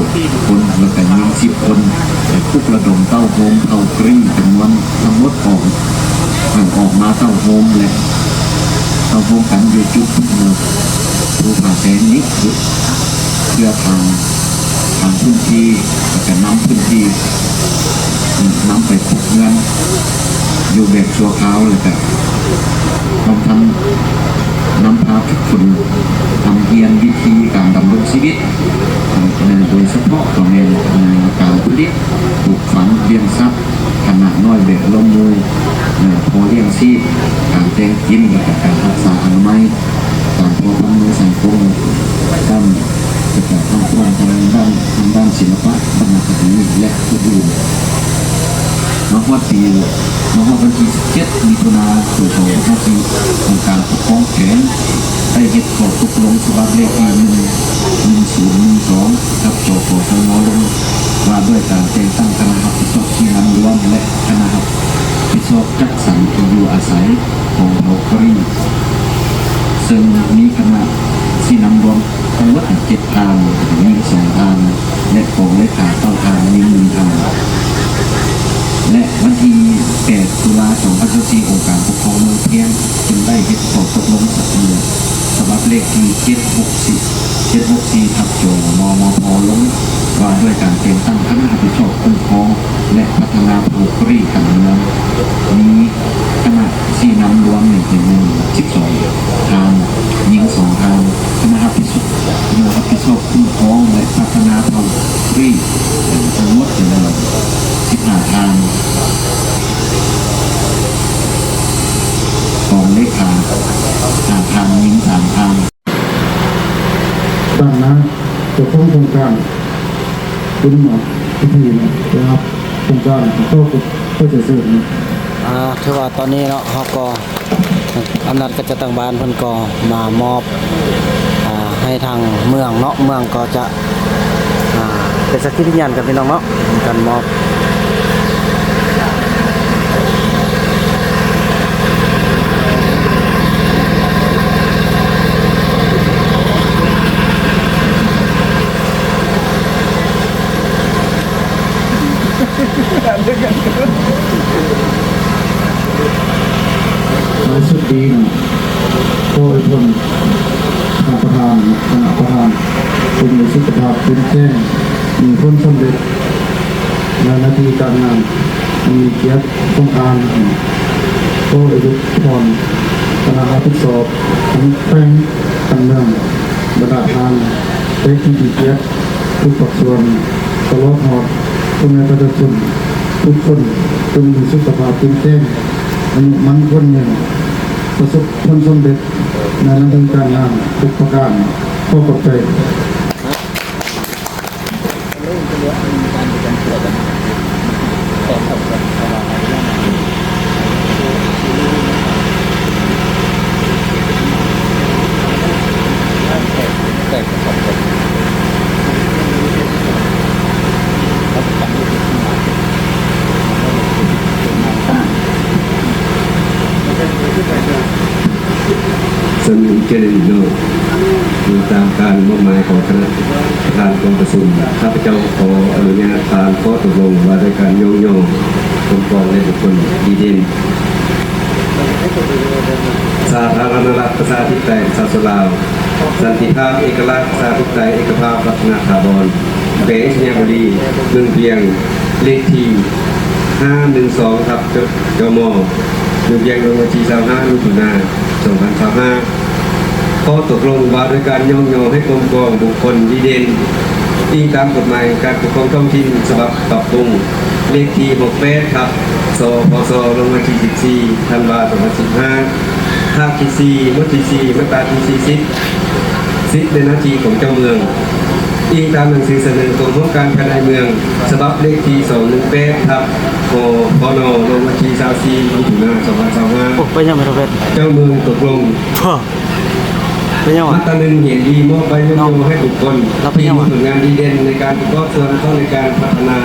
ຄົນ ແລ້ວກະຍິງສິບຄົນ, ໄດ້ປຸກລະດົມເຕົ້າໂຮມເຜົ່າກຣີຈຳນວນທັງໝົດອອກ ໃຫ້ອອກມາເຕົ້າໂຮມ ແລະ ເຕົ້າໂຮມກັນຢູ່ຈຸດ ເອີ ພູຜາແຕງນີ້ ເພື່ອທາງ ທາງພື້ນທີ່ ແລ້ວກະນຳພື້ນທີ່ ນຳໄປປຸກເຮືອນຢູ່ແບບຊົ່ວຄາວ ແລ້ວກະພ້ອມທັງນຳພາຝຶກຝົນຮ່ຳຮຽນວິທີການດຳລົງຊີວິດ ເອີ ໂດຍສະເພາະກໍແມ່ນ ເອີ ການຜະລິດ ປູກຝັງ ລ້ຽງສັດ ຂະໜາດນ້ອຍແບບລວມໝູ່ ເອີ ພໍລ້ຽງຊີບ, ການແຕ່ງກິນ ແລະ ກະການຮັກສາອະນາໄມ, ການພົວພັນໃນສັງຄົມ ດ້ານ ແລະ ກະທັງພວມທັງດ້ານ ທາງດ້ານ ສິລະປະ ວັນນະຄະດີ ແລະ ອື່ນໆ. ມາຮອດປີ ມາຮອດວັນທີສິບເຈັດ ມິຖຸນາ ປີສອງພັນຊາວສີ່ ອົງການປົກຄອງແຂວງໄດ້ເຮັດຂໍ້ຕົກລົງສະບັບເລກທີ ໜຶ່ງ ໜຶ່ງສູນໜຶ່ງສອງ ທັບ ຈຂ ສງ ລົງ ວ່າດ້ວຍການແຕ່ງຕັ້ງຄະນະຮັບຜິດຊອບຊີ້ນຳລວມ ແລະ ຄະນະຮັບຜິດຊອບຈັດສັນທີ່ຢູ່ອາໄສຂອງເຜົ່າກະຫຣີ່ ເຊິ່ງມີຄະນະຊີ້ນຳລວມທັງໝົດເຈັດທ່ານ, ຍິງສອງທ່ານ ແລະ ກອງເລຂາເກົ້າທ່ານ, ຍິງໜຶ່ງທ່ານ. ແລະ ວັນທີແປດ ຕຸລາ ສອງພັນຊາວສີ່ ອົງການປົກຄອງເມືອງພຽງຈຶ່ງໄດ້ເຮັດຂໍ້ຕົກລົງສະເໜີສະບັບເລກທີ ເຈັດຫົກສີ່ ເຈັດຫົກສີ່ ທັບ ຈມມພ ລົງ ວ່າດ້ວຍການແຕ່ງຕັ້ງຄະນະຮັບຜິດຊອບຄຸ້ມຄອງ ແລະ ພັດທະນາເຜົ່າກະຫຣີ່ຂັ້ນເມືອງ ມີຄະນະຊີ້ນຳລວມນີ້ເປັນ ສິບສອງທ່ານ, ຍິງສອງທ່ານ, ຄະນະຮັບຜິດຊອບ ຄະນະຮັບຜິດຊອບຄຸ້ມຄອງ ແລະ ພັດທະນາເຜົ່າກະຫຣີ່ ເປັນທັງໝົດເປັນ ສິບຫ້າທ່ານ, ກອງເລຂາຫ້າທ່ານ, ຍິງສາມທ່ານ. ຕາມໜ້າເຈົ້າຂອງໂຄງການ ເປັນມອບພິທີນະ ໄປຮັບໂຄງການຕໍ່ໄປເສີດເສີນນະ. ອ່າ ຖືວ່າຕອນນີ້ເນາະ ເຮົາກໍ ອຳນາດການຈັດຕັ້ງບ້ານເພິ່ນກໍມາມອບ ອ່າ ໃຫ້ທາງເມືອງເນາະ, ເມືອງກໍຈະ ອ່າ ເປັນສັກຂີພະຍານກັນ ພີ່ນ້ອງເນາະ ການມອບ. ຫຼາຍສຸດດີນະ ຂໍອວຍພົນທ່ານປະທານ, ຄະນະປະທານ ຈົ່ງມີສຸຂະພາບເຂັ້ມແຂງ, ມີຜົນສຳເລັດໃນໜ້າທີ່ການງານອັນມີກຽດຂອງທ່ານ. ຂໍອວຍພອນຄະນະຮັບຜິດຊອບທັງແຂວງ, ທັງເມືອງ, ບັນດາທ່ານເລກທີທີ່ເກີດ ທຸກພາກສ່ວນ ຕະຫຼອດຮອດພໍ່ແມ່ປະຊາຊົນທຸກຄົນ ຈົ່ງມີສຸຂະພາບເຂັ້ມແຂງ, ອາຍຸໝັ້ນຂວັນຍືນ, ປະສົບຜົນສຳເລັດໃນໜ້າທີ່ການງານທຸກປະການ. ຂໍຂອບໃຈ. ເຊິ່ງອີກເທື່ອໜຶ່ງເນາະ ອີງຕາມການມອບໝາຍຂອງຄະນະປະທານກອງປະຊຸມ, ຂ້າພະເຈົ້າຂໍອະນຸຍາດຜ່ານຂໍ້ຕົກລົງວ່າດ້ວຍການຍ້ອງຍໍ ກົມກອງ ແລະ ບຸກຄົນດີເດັ່ນ ສາທາລະນະລັດ ປະຊາທິປະໄຕ ປະຊາຊົນລາວ, ສັນຕິພາບ ເອກະລາດ ປະຊາທິປະໄຕ ເອກະພາບ ວັດທະນະຖາວອນ ແຂວງໄຊຍະບູລີ ເມືອງພຽງ ເລກທີຫ້າໜຶ່ງສອງ ທັບ ຈມ ເມືອງພຽງ ລົງວັນທີຊາວຫ້າ ມິຖຸນາ ສອງພັນຊາວຫ້າ. ຂໍ້ຕົກລົງວ່າດ້ວຍການຍ້ອງຍໍໃຫ້ກົມກອງບຸກຄົນດີເດັ່ນ ອີງຕາມກົດໝາຍການປົກຄອງທ້ອງຖິ່ນ ສະບັບປັບປຸງ ເລກທີຫົກແປດ ທັບ ສພສ ລົງວັນທີສິບສີ່ ທັນວາ ສອງພັນສິບຫ້າ ພາກທີສີ່ ໝວດທີສີ່ ມາດຕາທີສີ່ສິບ ສິດ ແລະ ໜ້າທີ່ຂອງເຈົ້າເມືອງ ອີງຕາມໜັງສືສະເໜີຂອງຫ້ອງການພາຍໃນເມືອງ ສະບັບເລກທີສອງໜຶ່ງແປດ ທັບ ຫພນ ລົງວັນທີຊາວສີ່ ມິຖຸນາ ສອງພັນຊາວຫ້າ. ໂອ້ ໄປຍັງໄປເທາະເວດ ເຈົ້າເມືອງຕົກລົງ. ເປັນຫຍັງວະ? ມາດຕາໜຶ່ງ ເຫັນດີມອບໃບຍົກຍົງໃຫ້ບຸກຄົນທີ່ມີຜົນງານດີເດັ່ນໃນການປະກອບສ່ວນເຂົ້າໃນການພັດທະນາ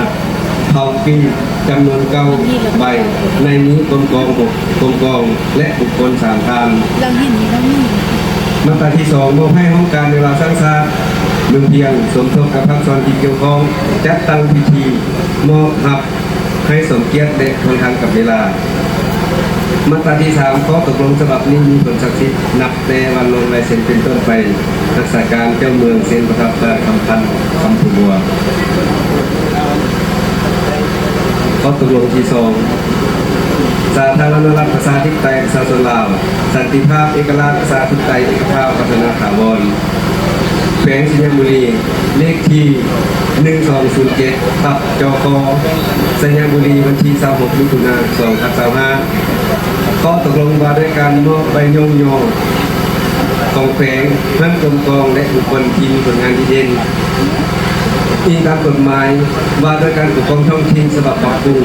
ເຜົ່າກະຫຣີ່ ຈຳນວນເກົ້າໃບ, ໃນນີ້ກົມກອງຫົກ ກົມກອງ ແລະ ບຸກຄົນສາມທ່ານ. ມາດຕາທີສອງ ມອບໃຫ້ຫ້ອງການແນວລາວສ້າງຊາດເມືອງພຽງ ສົມທົບກັບພາກສ່ວນທີ່ກ່ຽວຂ້ອງ ຈັດຕັ້ງພິທີມອບຮັບ ໃຫ້ສົມກຽດ ແລະ ທ່ວນທັນກັບເວລາ. ມາດຕາທີສາມ ຂໍ້ຕົກລົງສະບັບນີ້ມີຜົນສັກສິດນັບແຕ່ວັນລົງລາຍເຊັນເປັນຕົ້ນໄປ. ຮັກສາການເຈົ້າເມືອງເຊັນປະທັບ ທ່ານ ຄຳພັນ ຄຳພູບົວ. ຂໍ້ຕົກລົງທີສອງ ສາທາລະນະລັດ ປະຊາທິປະໄຕ ປະຊາຊົນລາວ, ສັນຕິພາບ ເອກະລາດ ປະຊາທິປະໄຕ ເອກະພາບ ວັດທະນາຖາວອນ ແຂວງໄຊຍະບູລີ ເລກທີໜຶ່ງສອງສູນເຈັດ ທັບ ຈຂ ໄຊຍະບູລີ ວັນທີຊາວຫົກ ມິຖຸນາ ສອງພັນຊາວຫ້າ. ຂໍ້ຕົກລົງວ່າດ້ວຍການມອບໃບຍ້ອງຍໍຂອງແຂວງໃຫ້ກົມກອງ ແລະ ບຸກຄົນທີ່ມີຜົນງານດີເດັ່ນ. ອີງຕາມກົດໝາຍວ່າດ້ວຍການປົກຄອງທ້ອງຖິ່ນ ສະບັບປັບປຸງ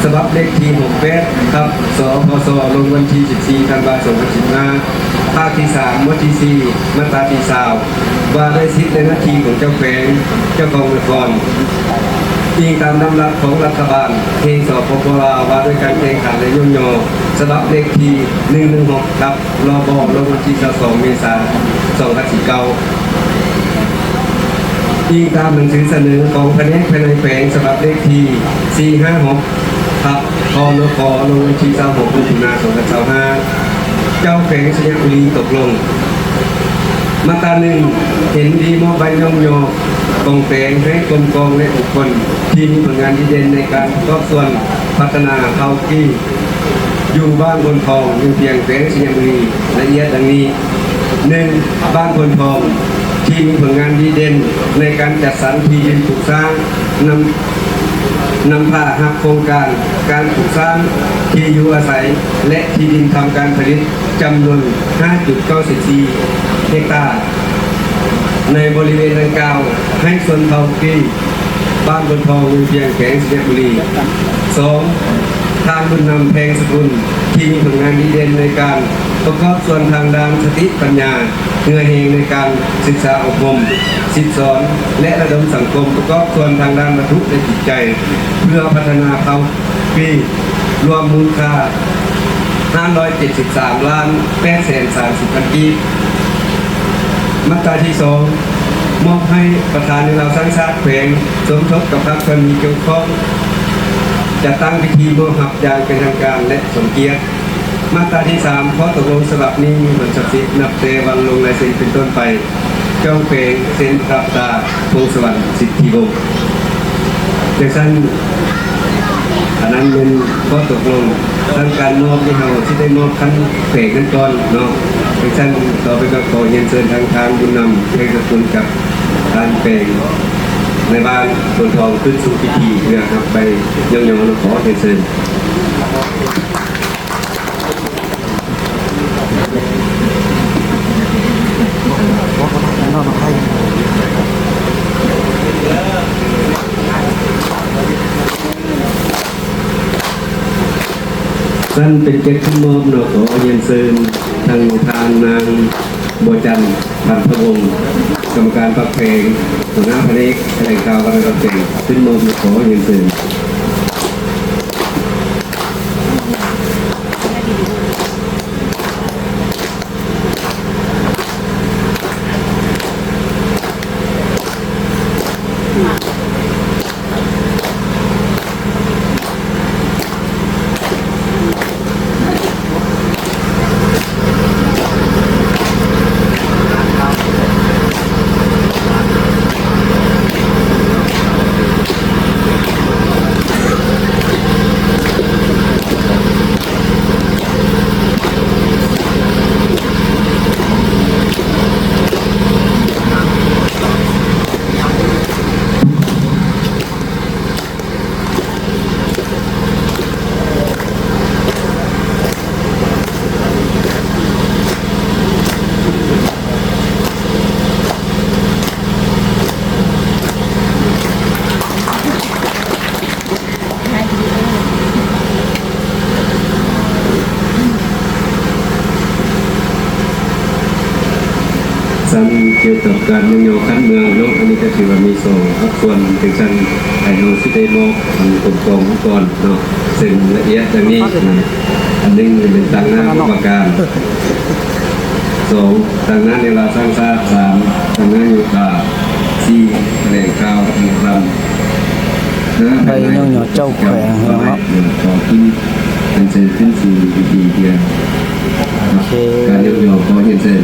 ສະບັບເລກທີ ຫົກແປດ ທັບ ສພສ ລົງວັນທີ ສິບສີ່ ທັນວາ ສອງພັນສິບຫ້າ ພາກທີ ສາມ ໝວດທີ ສີ່ ມາດຕາທີ ຊາວ ວ່າດ້ວຍສິດ ແລະ ໜ້າທີ່ຂອງເຈົ້າແຂວງ ເຈົ້າຄອງນະຄອນ, ອີງຕາມດຳລັດຂອງລັດຖະບານແຫ່ງ ສປປ ລາວ ວ່າດ້ວຍການແຂ່ງຂັນ ແລະ ຍ້ອງຍໍ ສະບັບເລກທີ ໜຶ່ງໜຶ່ງຫົກ ທັບ ລບ ລົງວັນທີ ຊາວສອງ ເມສາ ສອງພັນສິບເກົ້າ ອີງຕາມໜັງສືສະເໜີຂອງພະແນກພາຍໃນແຂວງ ສະບັບເລກທີ ສີ່ຫ້າຫົກ ທັບ ພນຂ ລົງວັນທີ ຊາວຫົກ ມິຖຸນາ ສອງພັນຊາວຫ້າ ເຈົ້າແຂວງໄຊຍະບູລີຕົກລົງ. ມາດຕາ ໜຶ່ງ ເຫັນດີມອບໃບຍ້ອງຍໍ ປອງແປງໃຫ້ກົມກອງ ແລະ ບຸກຄົນທີ່ມີຜົນງານດີເດັ່ນໃນການປະກອບສ່ວນພັດທະນາເຜົ່າກີ້ ຢູ່ບ້ານໂພນທອງ ວຽງພຽງ ແຂວງໄຊຍະບູລີ ລະອຽດດັ່ງນີ້: ໜຶ່ງ ບ້ານໂພນທອງ ທີ່ມີຜົນງານດີເດັ່ນໃນການຈັດສັນທີ່ດິນປູກສ້າງ, ນຳ ນຳພາຮັບໂຄງການການປູກສ້າງທີ່ຢູ່ອາໄສ ແລະ ທີ່ດິນທຳການຜະລິດ ຈຳນວນ ຫ້າຈຸດເກົ້າສິບສີ່ ເຮັກຕາ ໃນບໍລິເວນດັ່ງກ່າວ ໃຫ້ຊົນເຜົ່າກີ້ ບ້ານໂພນທອງ ວຽງພຽງ ແຂວງໄຊຍະບູລີ. ສອງ ທ່ານ ບຸນນຳ ແພງສະກຸນ ທີ່ມີຜົນງານດີເດັ່ນໃນການປະກອບສ່ວນທາງດ້ານສະຕິປັນຍາ, ເຫື່ອແຮງໃນການສຶກສາອົບຮົມ ສິດສອນ ແລະ ລະດົມສັງຄົມ ປະກອບສ່ວນທາງດ້ານວັດຖຸ ແລະ ຈິດໃຈ ເພື່ອພັດທະນາເຜົ່າ ປີ ລວມມູນຄ່າ ຫ້າຮ້ອຍເຈັດສິບສາມລ້ານແປດແສນສາມສິບພັນກີບ. ມາດຕາທີສອງ ມອບໃຫ້ປະທານແນວລາວສ້າງຊາດແຂວງ ສົມທົບກັບພາກສ່ວນມີກ່ຽວຂ້ອງ ຈັດຕັ້ງພິທີມອບຮັບຢ່າງເປັນທາງການ ແລະ ສົມກຽດ. ມາດຕາທີສາມ ຂໍ້ຕົກລົງສະບັບນີ້ມີຜົນສັກສິດນັບແຕ່ວັນລົງລາຍເຊັນເປັນຕົ້ນໄປ. ເຈົ້າແຂວງເຊັນ ພະຕາ ພົງສະຫວັນ ສິດທິວົງ. ຈັ່ງຊັ້ນ ອັນນັ້ນແມ່ນຂໍ້ຕົກລົງທາງການມອບນີ້ ເຮົາຊິໄດ້ມອບຂັ້ນແຂວງກັນກ່ອນເນາະ. ຈັ່ງຊັ້ນ ຕໍ່ໄປກໍຂໍຮຽນເຊີນທາງທ່ານ ບຸນນຳ ແພງສະກຸນ ກັບທ່ານແປງ ນາຍບ້ານໂພນທອງ ຂຶ້ນສູ່ພິທີເພື່ອຮັບໃບຍ້ອງຍໍ ຂໍຮຽນເຊີນ. ຊັ້ນເປັນກຽດຂຶ້ນມອບເນາະ ຂໍຮຽນເຊີນທັງທ່ານນາງ ບົວຈັນ ພັນທະວົງ ກຳມະການພັກແຂວງ ຫົວໜ້າພະແນກຖະແຫຼງຂ່າວ ວັດທະນະທຳແຂວງ ຂຶ້ນມອບເນາະ ຂໍຮຽນເຊີນ. ຊັ້ນກ່ຽວກັບການຍ້ອງຍໍຂັ້ນເມືອງເນາະ ອັນນີ້ກໍຖືວ່າມີສອງພາກສ່ວນ ຈັ່ງຊັ້ນ ໃຫ້ເຮົາຊິໄດ້ມອບທາງກົມກອງກ່ອນເນາະ ເຊິ່ງລະອຽດດັ່ງນີ້ ອັນໜຶ່ງແມ່ນຕາງໜ້າກຳມະການ ສອງ ຕາງໜ້າແນວລາວສ້າງຊາດ, ສາມ ຕາງໜ້າໂຍທາ, ສີ່ ຖະແຫຼງຂ່າວວັດທະນະທຳ. ໄປຍ້ອງຍໍເຈົ້າແຂວງເນາະ. ຂໍຂຶ້ນເປັນເຊີນຂຶ້ນສູ່ເວທີເພື່ອ ໂອເຄ ການຍ້ອງຍໍ ຂໍຮຽນເຊີນ.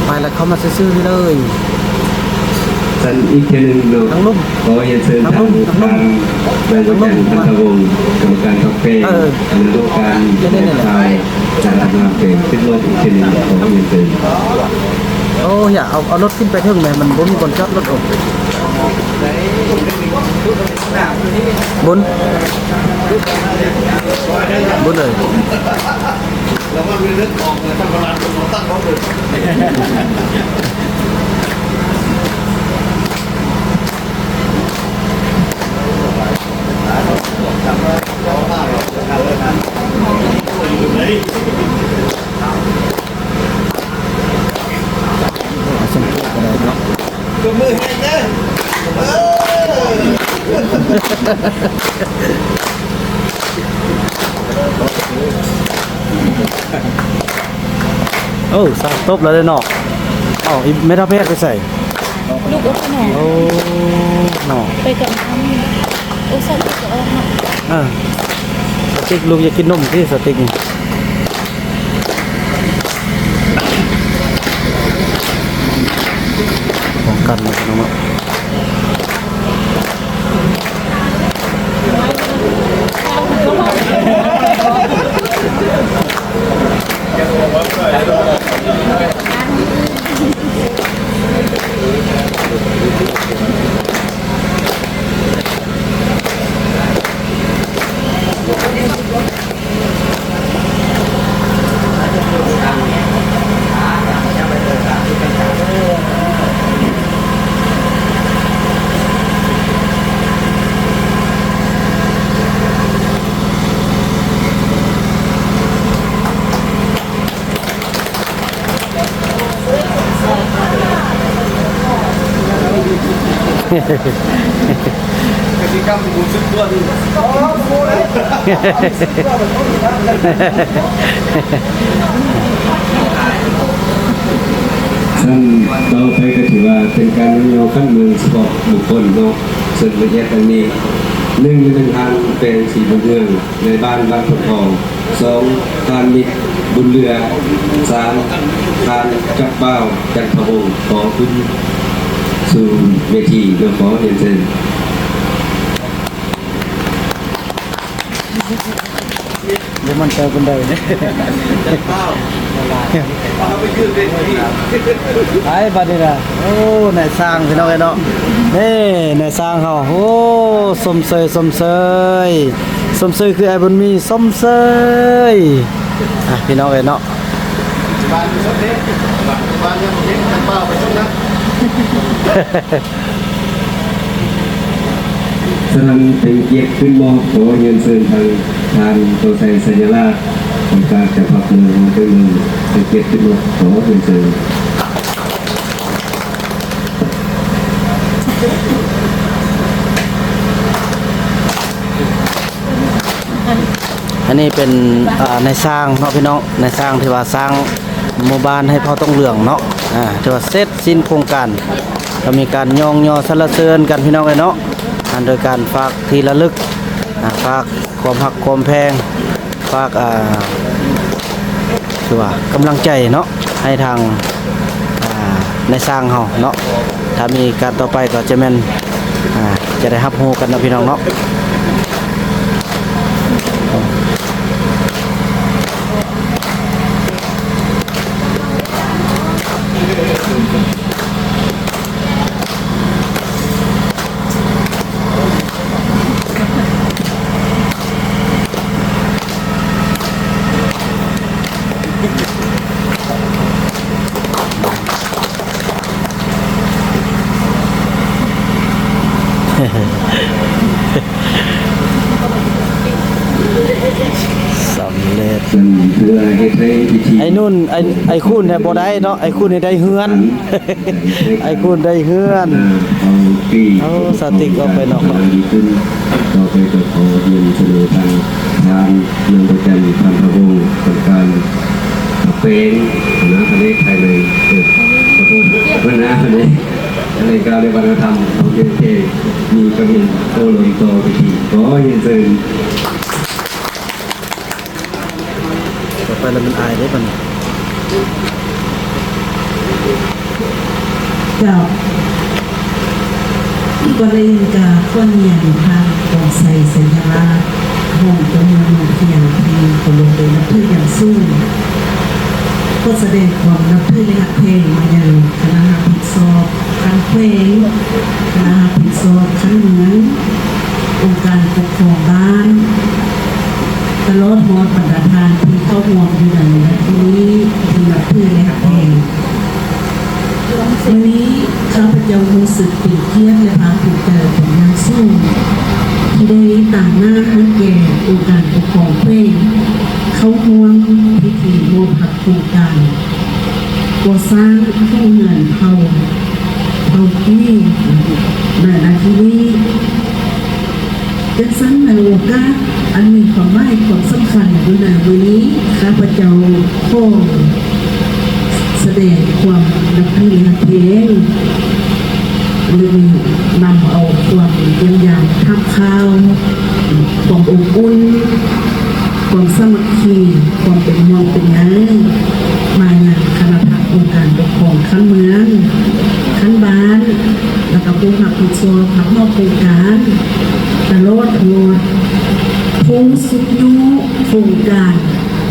ໄປແລ້ວ ເຂົ້າມາຊື່ໆນີ້ເລີຍ. ຊັ້ນອີກເທື່ອໜຶ່ງເນາະ ທາງລຸ່ມ ຂໍຮຽນເຊີນ ທາງ ທາງລຸ່ມ ທ່ານ ທາງລຸ່ມ ນາຍບົວຈັນ ພັນທະວົງ ກຳມະການພັກແຂວງ ເອີ ຄະນະກຳມະການ ແລະ ຝ່າຍ ສາມສິບຫ້າເປັນ ເປັນລົດອີກເທື່ອໜຶ່ງ ຂໍຮຽນເຊີນ. ໂອ້ ຢ່າ ເອົາ ເອົາລົດຂຶ້ນໄປເທິງແໝ່ ມັນບໍ່ມີບ່ອນຈອດລົດ. ໂອ້ ບຸນ ບຸນເອີຍ. ໂອ້ ສາກຕົບແລ້ວເດ້ເນາະ. ເອົ້າ ອີ່ແມ່ເຖົ້າແພດໄປໃສ? ລູກອົບຂະໜົມ. ໂອ້ ເນາະ ໄປກັບນ້ຳ. ໂອ້ ສາວຕິກກໍອອກເນາະ. ເອີ ສາວຕິກ ລູກຢາກກິນນົມຕິ ສາວຕິກນີ້? ປ້ອງກັນເນາະ ພີ່ນ້ອງເນາະ. ກະສິກຳຮູ້ສຶກຕົວດີ. ຊັ້ນຕໍ່ໄປກະຖືວ່າເປັນການຍົກຍ້ອງຂັ້ນເມືອງສະເພາະບຸກຄົນເນາະ. ເຊິ່ງລະອຽດດັ່ງນີ້: ໜຶ່ງ ແມ່ນທ່ານ ແປງ ສີບຸນເຮືອງ ນາຍບ້ານບ້ານໂພນທອງ. ສອງ ທ່ານ ມິດ ບຸນເຫຼືອ. ສາມ ທ່ານ ຈັບບ່າວ ຈັນທະວົງ. ຂໍຂຶ້ນສູ່ເວທີ ຂໍຮຽນເຊີນ. ບໍ່ໝັ້ນໃຈປານໃດເດ້. ໄປບາດນີ້ນະ. ໂອ້ ນາຍຊ່າງ ພີ່ນ້ອງເອີຍເນາະ. ນີ້ນາຍຊ່າງເຮົາ. ໂອ້ ຊົມເຊີຍ ຊົມເຊີຍ ຊົມເຊີຍຄືອ້າຍບຸນມີ ຊົມເຊີຍ. ອ່ະ ພີ່ນ້ອງເອີຍເນາະ. ສະນັ້ນ ເປັນກຽດຂຶ້ນມອບ ຂໍຮຽນເຊີນທາງທ່ານ ໂຕໄຊ ໄຊຍະລາດ ປະທານເຈົ້າພາກເມືອງ ເປັນກຽດຂຶ້ນມອບ ຂໍຮຽນເຊີນ. ອັນນີ້ເປັນ ອ່າ ນາຍຊ່າງເນາະ ພີ່ນ້ອງ, ນາຍຊ່າງທີ່ວ່າສ້າງໝູ່ບ້ານໃຫ້ເຜົ່າຕົງເຫຼືອງເນາະ. ອ່າ ຖືວ່າເສັດສິ້ນໂຄງການ ກໍມີການຍ້ອງຍໍສັນລະເສີນກັນ ພີ່ນ້ອງເອີຍເນາະ. ອ່າ ໂດຍການຝາກທີ່ລະລຶກ ອ່າ ຝາກຄວາມຮັກຄວາມແພງ ຝາກ ອ່າ ຄືວ່າກຳລັງໃຈເນາະ ໃຫ້ທາງ ອ່າ ນາຍຊ່າງເຮົາເນາະ. ຖ້າມີການຕໍ່ໄປກໍຈະແມ່ນ ອ່າ ຈະໄດ້ຮັບຮູ້ກັນເນາະ ພີ່ນ້ອງເນາະ. ສຳເລັດ. ເວລາເຮັດໃຫ້ພິທີ ໄອ້ນຸ່ນ ໄອ້ ໄອ້ຄຸນເຮັດບໍ່ໄດ້ເນາະ, ໄອ້ຄຸນເຮັດໄດ້ເຮືອນ. ໄອ້ຄຸນໄດ້ເຮືອນ. ໂອ້ ສາວຕິກອອກໄປນອກແລ້ວ. ຕໍ່ໄປກໍຂໍຮຽນສະເໜີທາງທ່ານນາງດວງຈັນ ພັນທະວົງ ກຳມະການພັກແຂວງ ຫົວໜ້າພະແນກພາຍໃນ ເອີ ຂໍໂທດ ຫົວໜ້າພະແນກພາຍໃນການ ແລະ ວັດທະນະທຳ ຂອງເຂດ ມີຄຳເຫັນໂອ້ລົມຕໍ່ພິທີ ຂໍຮຽນເຊີນ. ຕໍ່ໄປລະແມ່ນອ້າຍເດ້ບັດນີ້. ເຈົ້າ ກ່ອນອື່ນກະຂໍອະນຸຍາດນຳທ່ານ ກອງໄຊ ໄຊຍະລາດ ຂອງເຈົ້າເມືອງໜອງຂຽງທີ່ເຄົາລົບ ແລະ ນັບຖືຢ່າງສູງ. ຂໍສະແດງຄວາມນັບຖື ແລະ ຮັກແພງມາຍັງຄະນະຮັບຜິດຊອບຂັ້ນແຂວງ, ຄະນະຮັບຜິດຊອບຂັ້ນເມືອງ, ອົງການປົກຄອງບ້ານ, ຕະຫຼອດຮອດບັນດາທ່ານທີ່ເຂົ້າຮ່ວມຢູ່ໃນພິທີນີ້ທີ່ນັບຖື ແລະ ຮັກແພງ. ມື້ນີ້ຂ້າພະເຈົ້າຮູ້ສຶກເປັນກຽດ ແລະ ພາກພູມໃຈເປັນຢ່າງສູງ ທີ່ໄດ້ຕາງໜ້າໃຫ້ແກ່ອົງການປົກຄອງແຂວງເຂົ້າຮ່ວມພິທີມອບຮັບໂຄງການກໍ່ສ້າງໂຮງງານເຜົາ ເຜົາກຸ້ຍ ໃນນາທີນີ້. ຈັ່ງຊັ້ນ ໃນໂອກາດອັນມີຄວາມໝາຍຄວາມສຳຄັນຢູ່ໃນມື້ນີ້, ຂ້າພະເຈົ້າຂໍສະແດງຄວາມນັບຖືຮັກແພງ ແລະ ນຳເອົາຄວາມຢ້ຽມຢາມຖາມຂ່າວ, ຄວາມອົບອຸ່ນ, ຄວາມສາມັກຄີ, ຄວາມເປັນຫ່ວງເປັນໃຍ ມາຍັງຄະນະພັກອົງການປົກຄອງຂັ້ນເມືອງ, ຂັ້ນບ້ານ ແລະ ກະຜູ້ຮັບຜິດຊອບຮັບຮອງໂຄງການ ຕະຫຼອດຮອດຜູ້ຊຸກຍູ້ໂຄງການ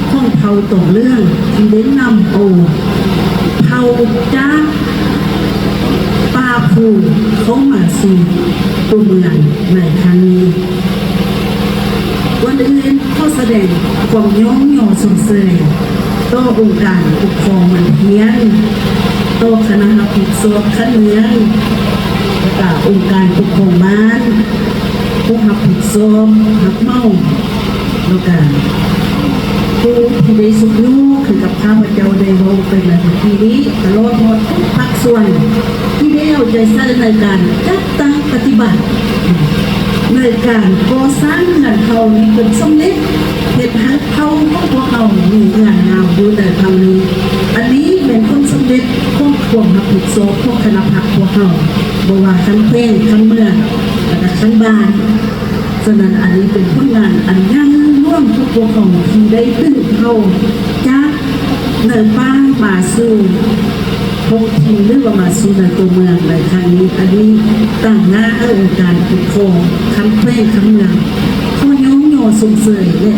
ຂອງເຜົ່າຕອງເຫຼືອງ ທີ່ໄດ້ນຳເອົາເຜົາຈາກປ່າພູເຂົ້າມາສູ່ຕົວເມືອງໃນຄັ້ງນີ້. ກ່ອນອື່ນ ຂໍສະແດງຄວາມຍ້ອງຍໍຊົມເຊີຍຕໍ່ອົງການປົກຄອງເມືອງພຽງ, ຕໍ່ຄະນະຮັບຜິດຊອບຂັ້ນເມືອງ ແລະ ກະອົງການປົກຄອງບ້ານ, ຜູ້ຮັບຜິດຊອບຮັບເໝົາ ແລະ ກະຜູ້ທີ່ໄດ້ຊຸກຍູ້ ຄືກັບຂ້າພະເຈົ້າໄດ້ເວົ້າໄປໃນມື້ກີ້ນີ້, ຕະຫຼອດຮອດທຸກພາກສ່ວນທີ່ໄດ້ເອົາໃຈໃສ່ໃນການຈັດຕັ້ງປະຕິບັດ ໃນການກໍ່ສ້າງເຮືອນເຮົານີ້ຈົນສຳເລັດ, ເຮັດໃຫ້ເຜົ່າຂອງພວກເຮົາມີເຮືອນງາມຢູ່ໃນຄັ້ງນີ້. ອັນນີ້ແມ່ນຜົນສຳເລັດຂອງຄວາມຮັບຜິດຊອບຂອງຄະນະພັກພວກເຮົາ, ບໍ່ວ່າຂັ້ນແຂວງ, ຂັ້ນເມືອງ ແລະ ກະຂັ້ນບ້ານ. ສະນັ້ນ ອັນນີ້ເປັນຜົນງານອັນໃຫຍ່ຫຼວງຂອງພວກເຮົາ ທີ່ໄດ້ດຶງເຜົ່າຈາກ ໃນປ່າມາສູ່ທ້ອງຖິ່ນ ຫຼືວ່າມາສູ່ໃນຕົວເມືອງໃນຄັ້ງນີ້. ອັນນີ້ຕາງໜ້າອົງການປົກຄອງຂັ້ນແຂວງ, ຂັ້ນເມືອງ ຂໍຍ້ອງຍໍຊົມເຊີຍ ແລະ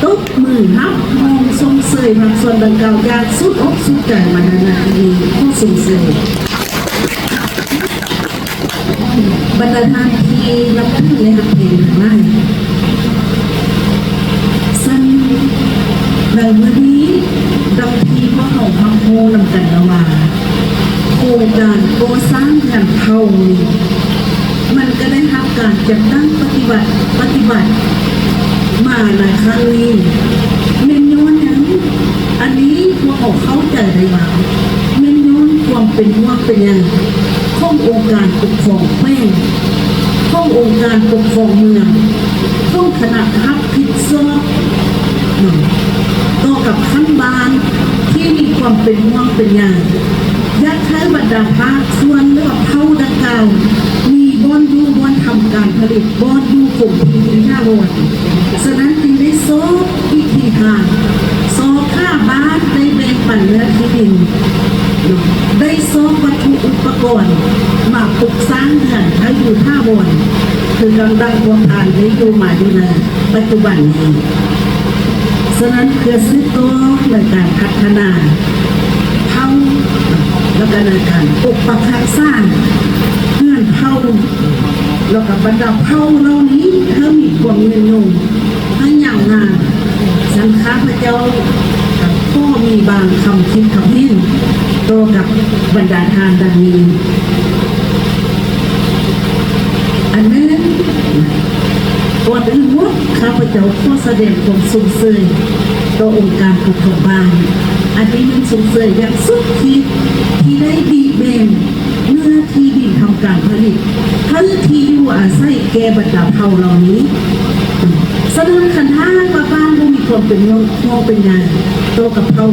ຕົບມືຮັບຮອງຊົມເຊີຍພາກສ່ວນດັ່ງກ່າວຢ່າງສຸດອົກສຸດໃຈມາໃນນາທີນີ້. ຂໍຊົມເຊີຍ. ບັນດາທ່ານທີ່ນັບຖື ແລະ ຮັກແພງທັງຫຼາຍ, ເຊິ່ງໃນມື້ນີ້ ດັ່ງທີ່ພວກເຮົາຮັບຮູ້ນຳກັນແລ້ວວ່າ ໂຄງການກໍ່ສ້າງເຮືອນເຜົ່ານີ້ ມັນກະໄດ້ຮັບການຈັດຕັ້ງປະຕິບັດ, ປະຕິບັດມາໃນຄັ້ງນີ້ ແມ່ນຍ້ອນຫຍັງ? ອັນນີ້ພວກເຮົາເຂົ້າໃຈໄດ້ວ່າ ແມ່ນຍ້ອນຄວາມເປັນຫ່ວງເປັນໃຍຂອງອົງການປົກຄອງແຂວງ, ຂອງອົງການປົກຄອງເມືອງ, ຂອງຄະນະຮັບຜິດຊອບ ເນາະ ຕໍ່ກັບຂັ້ນບ້ານທີ່ມີຄວາມເປັນຫ່ວງເປັນໃຍ, ຢາກໃຫ້ບັນດາພາກສ່ວນ ຫຼືວ່າເຜົ່າດັ່ງກ່າວ ມີບ່ອນຢູ່ບ່ອນທຳການຜະລິດ, ບ່ອນຢູ່ຄົງທີ່ທີ່ຖາວອນ. ສະນັ້ນຈຶ່ງໄດ້ຊອກວິທີທາງ, ຊອກຫາບ້ານໄດ້ແບ່ງປັນເນື້ອທີ່ດິນ, ໄດ້ຊອກວັດຖຸອຸປະກອນມາປຸກສ້າງເຮືອນໃຫ້ຢູ່ຖາວອນ, ຄືດັ່ງພວກທ່ານໄດ້ຢູ່ມາຢູ່ໃນປັດຈຸບັນນີ້. ສະນັ້ນ ເພື່ອສືບຕໍ່ໃນການພັດທະນາເຜົ່າ ແລ້ວກະໃນການປົກປັກຮັກສາເຮືອນເຜົ່າ ແລ້ວກະບັນດາເຜົ່າເຫຼົ່ານີ້ ໃຫ້ມີຄວາມຍືນຍົງ ໃຫ້ຍາວນານ, ຊັ້ນຂ້າພະເຈົ້າກະຂໍມີບາງຄຳຄິດຄຳເຫັນຕໍ່ກັບບັນດາທ່ານດັ່ງນີ້. ອັນໜຶ່ງ, ກ່ອນອື່ນໝົດ ຂ້າພະເຈົ້າຂໍສະແດງຄວາມຊົມເຊີຍຕໍ່ອົງການປົກຄອງບ້ານ, ອັນນີ້ແມ່ນຊົມເຊີຍຢ່າງສຸດຂີດ ທີ່ໄດ້ດີແບ່ງເນື້ອທີ່ດິນທຳການຜະລິດ ໃຫ້ທີ່ຢູ່ອາໄສແກ່ບັນດາເຜົ່າເຫຼົ່ານີ້. ສະນັ້ນ ຄັນຫາກວ່າບ້ານບໍ່ມີຄວາມເປັນຫ່ວງເປັນໃຍຕໍ່ກັບເຜົ່າ,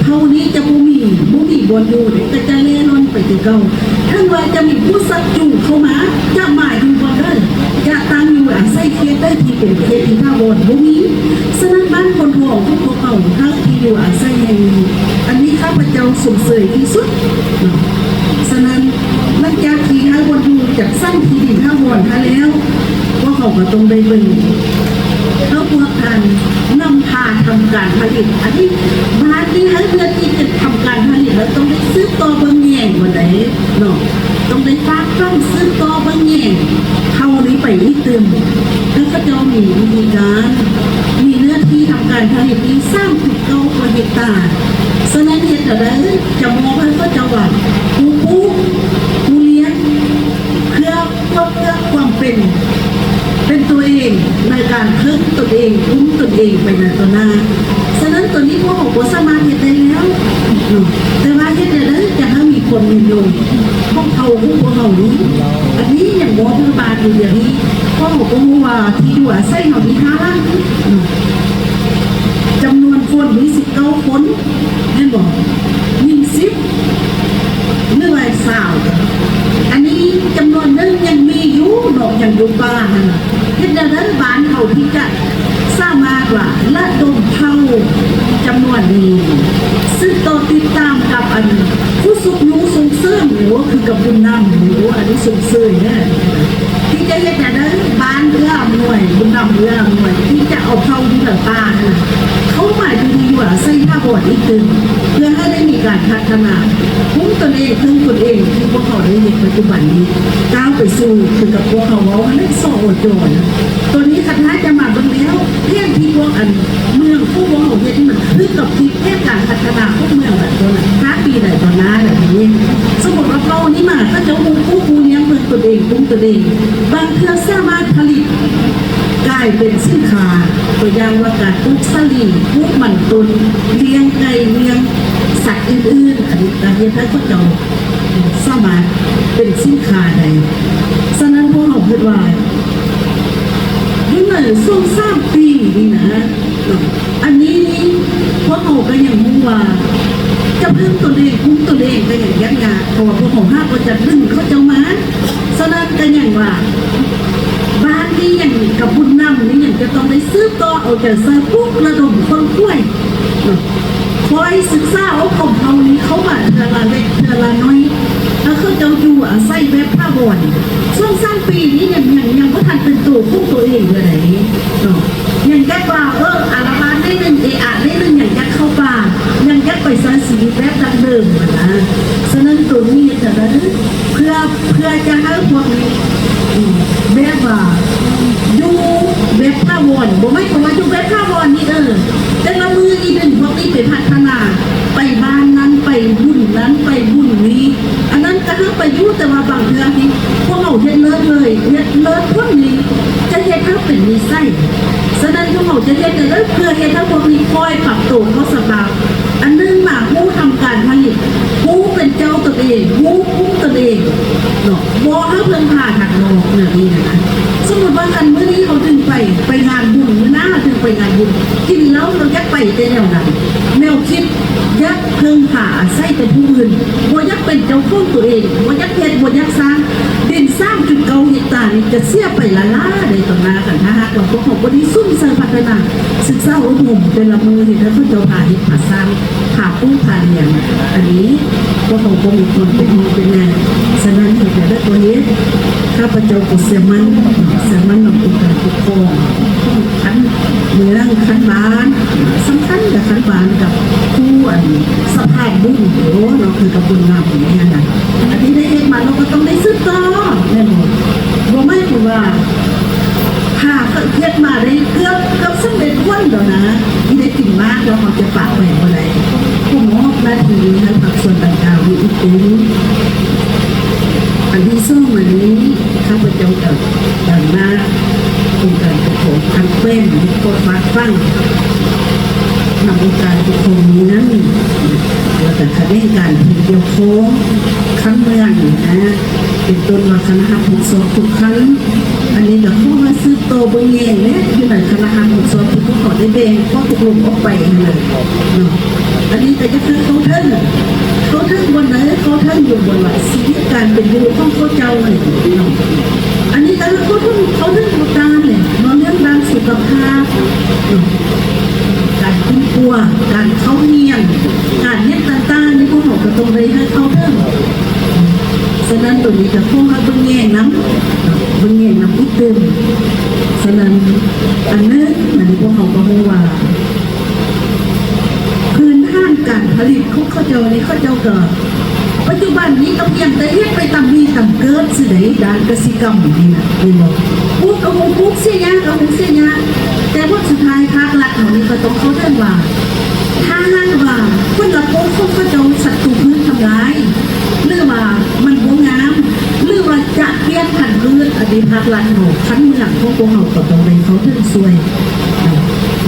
ເຜົ່ານີ້ຈະບໍ່ມີ, ບໍ່ມີບ່ອນຢູ່ເດ້, ກະຈະເລ່ລ່ອນໄປຄືເກົ່າ. ເຖິງວ່າຈະມີຜູ້ຊັກຈູງເຂົ້າມາ, ຈະມາຢູ່ບ່ອນໃດ, ຈະຕັ້ງຢູ່ອາໄສເຂດໃດທີ່ເປັນເຂດທີ່ຖາວອນ, ບໍ່ມີ. ສະນັ້ນ ບ້ານໂພນທອງຂອງພວກເຮົາ ເຮົາທີ່ຢູ່ອາໄສແຫ່ງນີ້, ອັນນີ້ຂ້າພະເຈົ້າຊົມເຊີຍທີ່ສຸດເນາະ. ສະນັ້ນ ຫຼັງຈາກທີ່ເຮົາບໍ່ຢູ່ຈັດສັນທີ່ດິນຖາວອນມາແລ້ວ, ພວກເຮົາກໍຕ້ອງໄດ້ເບິ່ງ, ເຮົາບໍ່ ທຳການຜະລິດ. ອັນນີ້ ບາດນີ້ໃຫ້ເຮືອນທີ່ຈະທຳການຜະລິດແລ້ວ ຕ້ອງໄດ້ສືບຕໍ່ເບິ່ງແຍງບໍ່ໄດ້ເນາະ, ຕ້ອງໄດ້ຝາກຝັງສືບຕໍ່ເບິ່ງແຍງ. ເຮົານີ້ໄປອີກຕື່ມ ຄືເຂົາເຈົ້າມີວິທີການ ມີເນື້ອທີ່ທຳການຜະລິດນີ້ ສາມຈຸດເກົ້າກວ່າເຮັກຕາ. ສະນັ້ນເຮັດແນວໃດຈະມອບໃຫ້ເຂົາເຈົ້າວ່າ ຜູ້ປູກ ຜູ້ລ້ຽງ ເພື່ອ ເພື່ອຄວາມເປັນ ເປັນຕົວເອງ ໃນການເທິງຕົນເອງ ກຸ້ມຕົນເອງໄປໃນຕໍ່ໜ້າ. ສະນັ້ນ ຕອນນີ້ພວກເຮົາບໍ່ສາມາດເຮັດໄດ້ແລ້ວເນາະ, ແຕ່ວ່າເຮັດແນວໃດຈະໃຫ້ມີຄວາມຍືນຍົງຂອງເຜົ່າຂອງພວກເຮົານີ້. ອັນນີ້ຍັງບໍ່ຄືບາດຢູ່ດຽວນີ້ ພວກເຮົາກໍຮູ້ວ່າທີ່ຢູ່ອາໄສເຮົາມີຫ້າຫຼັງເນາະ, ຈຳນວນຄົນມີສິບເກົ້າຄົນ ແມ່ນບໍ່? ຍິງສິບ ຫຼືວ່າຊາວ ອັນນີ້ຈຳນວນໜຶ່ງຍັງມີຢູ່ເນາະ, ຍັງຢູ່ປ່າຫັ້ນນະ. ເຮັດແນວໃດບ້ານເຮົາທີ່ຈະສາມາດວ່າລະດົມເຜົ່າຈຳນວນນີ້ ສືບຕໍ່ຕິດຕາມກັບອັນຜູ້ຊຸກຍູ້ສົ່ງເສີມ ຫຼືວ່າຄືກັບບຸນນຳ ຫຼືວ່າອັນນີ້ຊົມເຊີຍແດ່ ທີ່ຈະເຮັດໃຫ້ໄດ້ບ້ານເອື້ອອຳນວຍ ບຸນນຳເອື້ອອຳນວຍ ທີ່ຈະເອົາເຜົ່າຢູ່ໃນປ່າຫັ້ນນະ ເຂົ້າມາຢູ່ ຢູ່ອາໄສຖາວອນອີກຕື່ມ ເພື່ອໃຫ້ໄດ້ມີການພັດທະນາ ກຸ້ມຕົນເອງ ເທິງຕົນເອງ ທີ່ພວກເຮົາໄດ້ເຮັດປັດຈຸບັນນີ້ ກ້າວໄປສູ່ ຄືກັບພວກເຮົາເວົ້າຫັ້ນແຫຼະ ສອຈ ນະ. ໂຕນີ້ຄັນຖ້າຈະມາເບິ່ງແລ້ວ ແຜນທີ່ພວກອັນເມືອງຂອງພວກເຮົາເຮັດນີ້ ມັນຄືກັບທີ່ແຜນການພັດທະນາຂອງເມືອງແບບໂຕນັ້ນ ຫ້າປີໃດຕໍ່ໜ້າແບບນີ້. ສົມມຸດວ່າເຮົານີ້ມາ ເຂົາເຈົ້າຮູ້ປູກຮູ້ລ້ຽງເພິ່ນຕົນເອງ ກຸ້ມຕົນເອງ ບາງເທື່ອສາມາດຜະລິດກາຍເປັນສິນຄ້າ ຕົວຢ່າງວ່າການປູກສາລີ ປູກມັນຕົ້ນ ລ້ຽງໄກ່ ລ້ຽງສັດອື່ນໆ ອັນນີ້ກະເຮັດໃຫ້ເຂົາເຈົ້າສາມາດເປັນສິນຄ້າໄດ້. ສະນັ້ນພວກເຮົາຄິດວ່າ ຢູ່ໃນຊ່ວງສາມປີນີ້ນະ ອັນນີ້ນີ້ ພວກເຮົາກະຍັງຮູ້ວ່າ ຈະເພິ່ງຕົນເອງ ກຸ້ມຕົນເອງກະຍັງຍາກຍາກ ເພາະວ່າພວກເຮົາຫາກວ່າຈະດຶງເຂົາເຈົ້າມາ. ສະນັ້ນກະຍັງວ່າ ບ້ານນີ້ຍັງ ກັບບຸນນຳນີ້ຍັງຈະຕ້ອງໄດ້ສືບຕໍ່ເອົາໃຈໃສ່ ປຸກລະດົມຂົນຂວາຍເນາະ ຄອຍສຶກສາອົບຮົມເຮົານີ້ເຂົ້າມາເທື່ອລະເລັກເທື່ອລະໜ້ອຍ ແລ້ວເຂົາເຈົ້າຢູ່ອາໄສແບບຖາວອນ. ຊ່ວງສາມປີນີ້ຍັງ ຍັງ ຍັງບໍ່ທັນເປັນໂຕຂອງໂຕເອງເທື່ອໃດເນາະ. ຍັງຈັກວ່າ ເອີ ອາລະວາດໜ້ອຍໜຶ່ງ ເອອາດໜ້ອຍໜຶ່ງ ຍັງຈັກເຂົ້າປ່າ ຍັງຈັກໄປໃຊ້ຊີວິດແບບດັ້ງເດີມຫັ້ນນະ. ສະນັ້ນໂຕນີ້ຈະໄດ້ເພື່ອ ເພື່ອຈະໃຫ້ພວກນີ້ ອືມ ແບບວ່າຢູ່ແບບຖາວອນ ບໍ່ໝາຍຄວາມວ່າຢູ່ແບບຖາວອນນີ້ ເອີ ແຕ່ລະມື້ນີ້ດຶງພວກນີ້ໄປພັດທະນາ ໄປບ້ານນັ້ນ ໄປບຸນນັ້ນ ໄປບຸນນີ້ ອັນນັ້ນກະເຮົາໄປຢູ່ ແຕ່ວ່າບາງເທື່ອນີ້ພວກເຮົາເຮັດເລີດເລີຍ ເຮັດເລີດຜົນນີ້ ຈະເຮັດໃຫ້ເປັນນິໄສ. ສະນັ້ນພວກເຮົາຈະເຮັດແນວໃດເພື່ອເຮັດໃຫ້ພວກນີ້ຄ່ອຍປັບໂຕເຂົ້າສະພາບ ອັນໜຶ່ງມາຮູ້ທຳການຜະລິດ ຮູ້ເປັນເຈົ້າຕົນເອງ ຮູ້ກຸ້ມຕົນເອງເນາະ ບໍ່ໃຫ້ເພິ່ງພາທາງນອກແນວນີ້ນະ. ສົມມຸດວ່າຄັນມື້ນີ້ເຮົາດຶງໄປ ໄປງານບຸນ ມື້ໜ້າເຮົາດຶງໄປງານບຸນ ກິນເຫຼົ້າ ເຮົາຢາກໄປແຕ່ແນວນັ້ນ ແນວຄິດ ຢາກເພິ່ງພາອາໄສແຕ່ຜູ້ອື່ນ ບໍ່ຢາກເປັນເຈົ້າຂອງຕົວເອງ ບໍ່ຢາກເຮັດ ບໍ່ຢາກສ້າງ. ດິນສາມຈຸດເກົ້າເຮັກຕານີ້ຈະເສຍໄປລ້າໆໃດຕໍ່ໜ້າ ຄັນຖ້າຫາກວ່າພວກເຮົາບໍ່ໄດ້ສຸມໃສ່ພັດທະນາ ສຶກສາອົບຮົມແຕ່ລະມື້ ເຮັດໃຫ້ເຂົາເຈົ້າພາເຮັດພາສ້າງ ພາປູກພາລ້ຽງ. ອັນນີ້ພວກເຮົາກໍມີຄວາມເປັນຫ່ວງເປັນໃຍ. ສະນັ້ນເຮັດແນວໃດກໍເຮັດ ຂ້າພະເຈົ້າກໍເຊື່ອໝັ້ນ ເຊື່ອໝັ້ນນຳອົງການປົກຄອງ ຂັ້ນເມືອງ ຂັ້ນບ້ານ ສຳຄັນກະຂັ້ນບ້ານກັບຜູ້ອັນສະພາບບຸນໂຕເນາະ ຄືກັບບຸນນຳນີ້ຫັ້ນນະ. ອັນທີ່ໄດ້ເຮັດມາເຮົາກະຕ້ອງໄດ້ສືບຕໍ່ແມ່ນບໍ່? ບໍ່ໝາຍຄວາມວ່າຫາກເຮັດມາໄດ້ເກືອບ ເກືອບສຳເລັດຜົນແລ້ວນະ ທີ່ໄດ້ກິນໝາກແລ້ວເຮົາຈະປະໄວ້ບໍ່ໄດ້. ຜູ້ມອບໜ້າທີ່ໃຫ້ພາກສ່ວນດັ່ງກ່າວນີ້ອີກຕື່ມ. ອັນທີສອງມານີ້ ຂ້າພະເຈົ້າກະຕາງໜ້າອົງການປົກຄອງຂັ້ນແຂວງ ຂໍຝາກຝັງນຳອົງການປົກຄອງເມືອງ ແລ້ວກະຂະແໜງການທີ່ກ່ຽວຂ້ອງຂັ້ນເມືອງນີ້ນະ ເປັນຕົ້ນວ່າຄະນະຮັບຜິດຊອບທຸກຂັ້ນ. ອັນນີ້ກະຂໍໃຫ້ສືບຕໍ່ເບິ່ງແຍງແລະ ຢູ່ໃນຄະນະຮັບຜິດຊອບທີ່ພວກເຮົາໄດ້ແບ່ງຂໍ້ຕົກລົງອອກໄປຫັ້ນນະເນາະ. ອັນນີ້ກະຢາກໃຫ້ເຂົ້າເຖິງ ເຂົ້າເຖິງບ່ອນໃດ ເຂົ້າເຖິງຢູ່ບ່ອນວ່າຊີວິດການເປັນຢູ່ຂອງເຂົາເຈົ້ານີ້ເນາະ. ອັນນີ້ກະເຂົ້າເຖິງ ເຂົ້າເຖິງທຸກດ້ານແຫຼະເນາະ ເລື່ອງດ້ານສຸຂະພາບເນາະ ການຄົ້ນຄວ້າ ການເຂົ້າຮຽນ ການຫຍັງຕ່າງໆນີ້ ພວກເຮົາກະຕ້ອງໄດ້ໃຫ້ເຂົ້າເຖິງ. ສະນັ້ນໂຕນີ້ກະຂໍໃຫ້ເບິ່ງແຍງນຳ ເບິ່ງແຍງນຳອີກຕື່ມ. ສະນັ້ນອັນໜຶ່ງ ອັນນີ້ພວກເຮົາກະຮູ້ວ່າ ຜະລິດຂອງເຂົາເຈົ້ານີ້ ເຂົາເຈົ້າກໍ ປັດຈຸບັນນີ້ກໍພຽງແຕ່ເຮັດໄປຕາມມີຕາມເກີດຊື່ໃດ ດ້ານກະສິກຳນີ້ນະ ແມ່ນບໍ່? ປູກກໍຮູ້ປູກ ເສຍຫຍ້າກໍຮູ້ເສຍຫຍ້າ ແຕ່ຜົນສຸດທ້າຍພາກລັດເຮົານີ້ກໍຕ້ອງເຂົ້າໃຈວ່າ ຖ້າຫາກວ່າຜົນລະໂພກຂອງເຂົາເຈົ້າສັດຕູພືດທຳລາຍ ຫຼືວ່າມັນບໍ່ງາມ ຫຼືວ່າຈະປ່ຽນພັນພືດ ອັນນີ້ພາກລັດເຮົາ ຂັ້ນເມືອງຂອງພວກເຮົາກໍຕ້ອງໄດ້ເຂົ້າເຖິງຊ່ວຍ.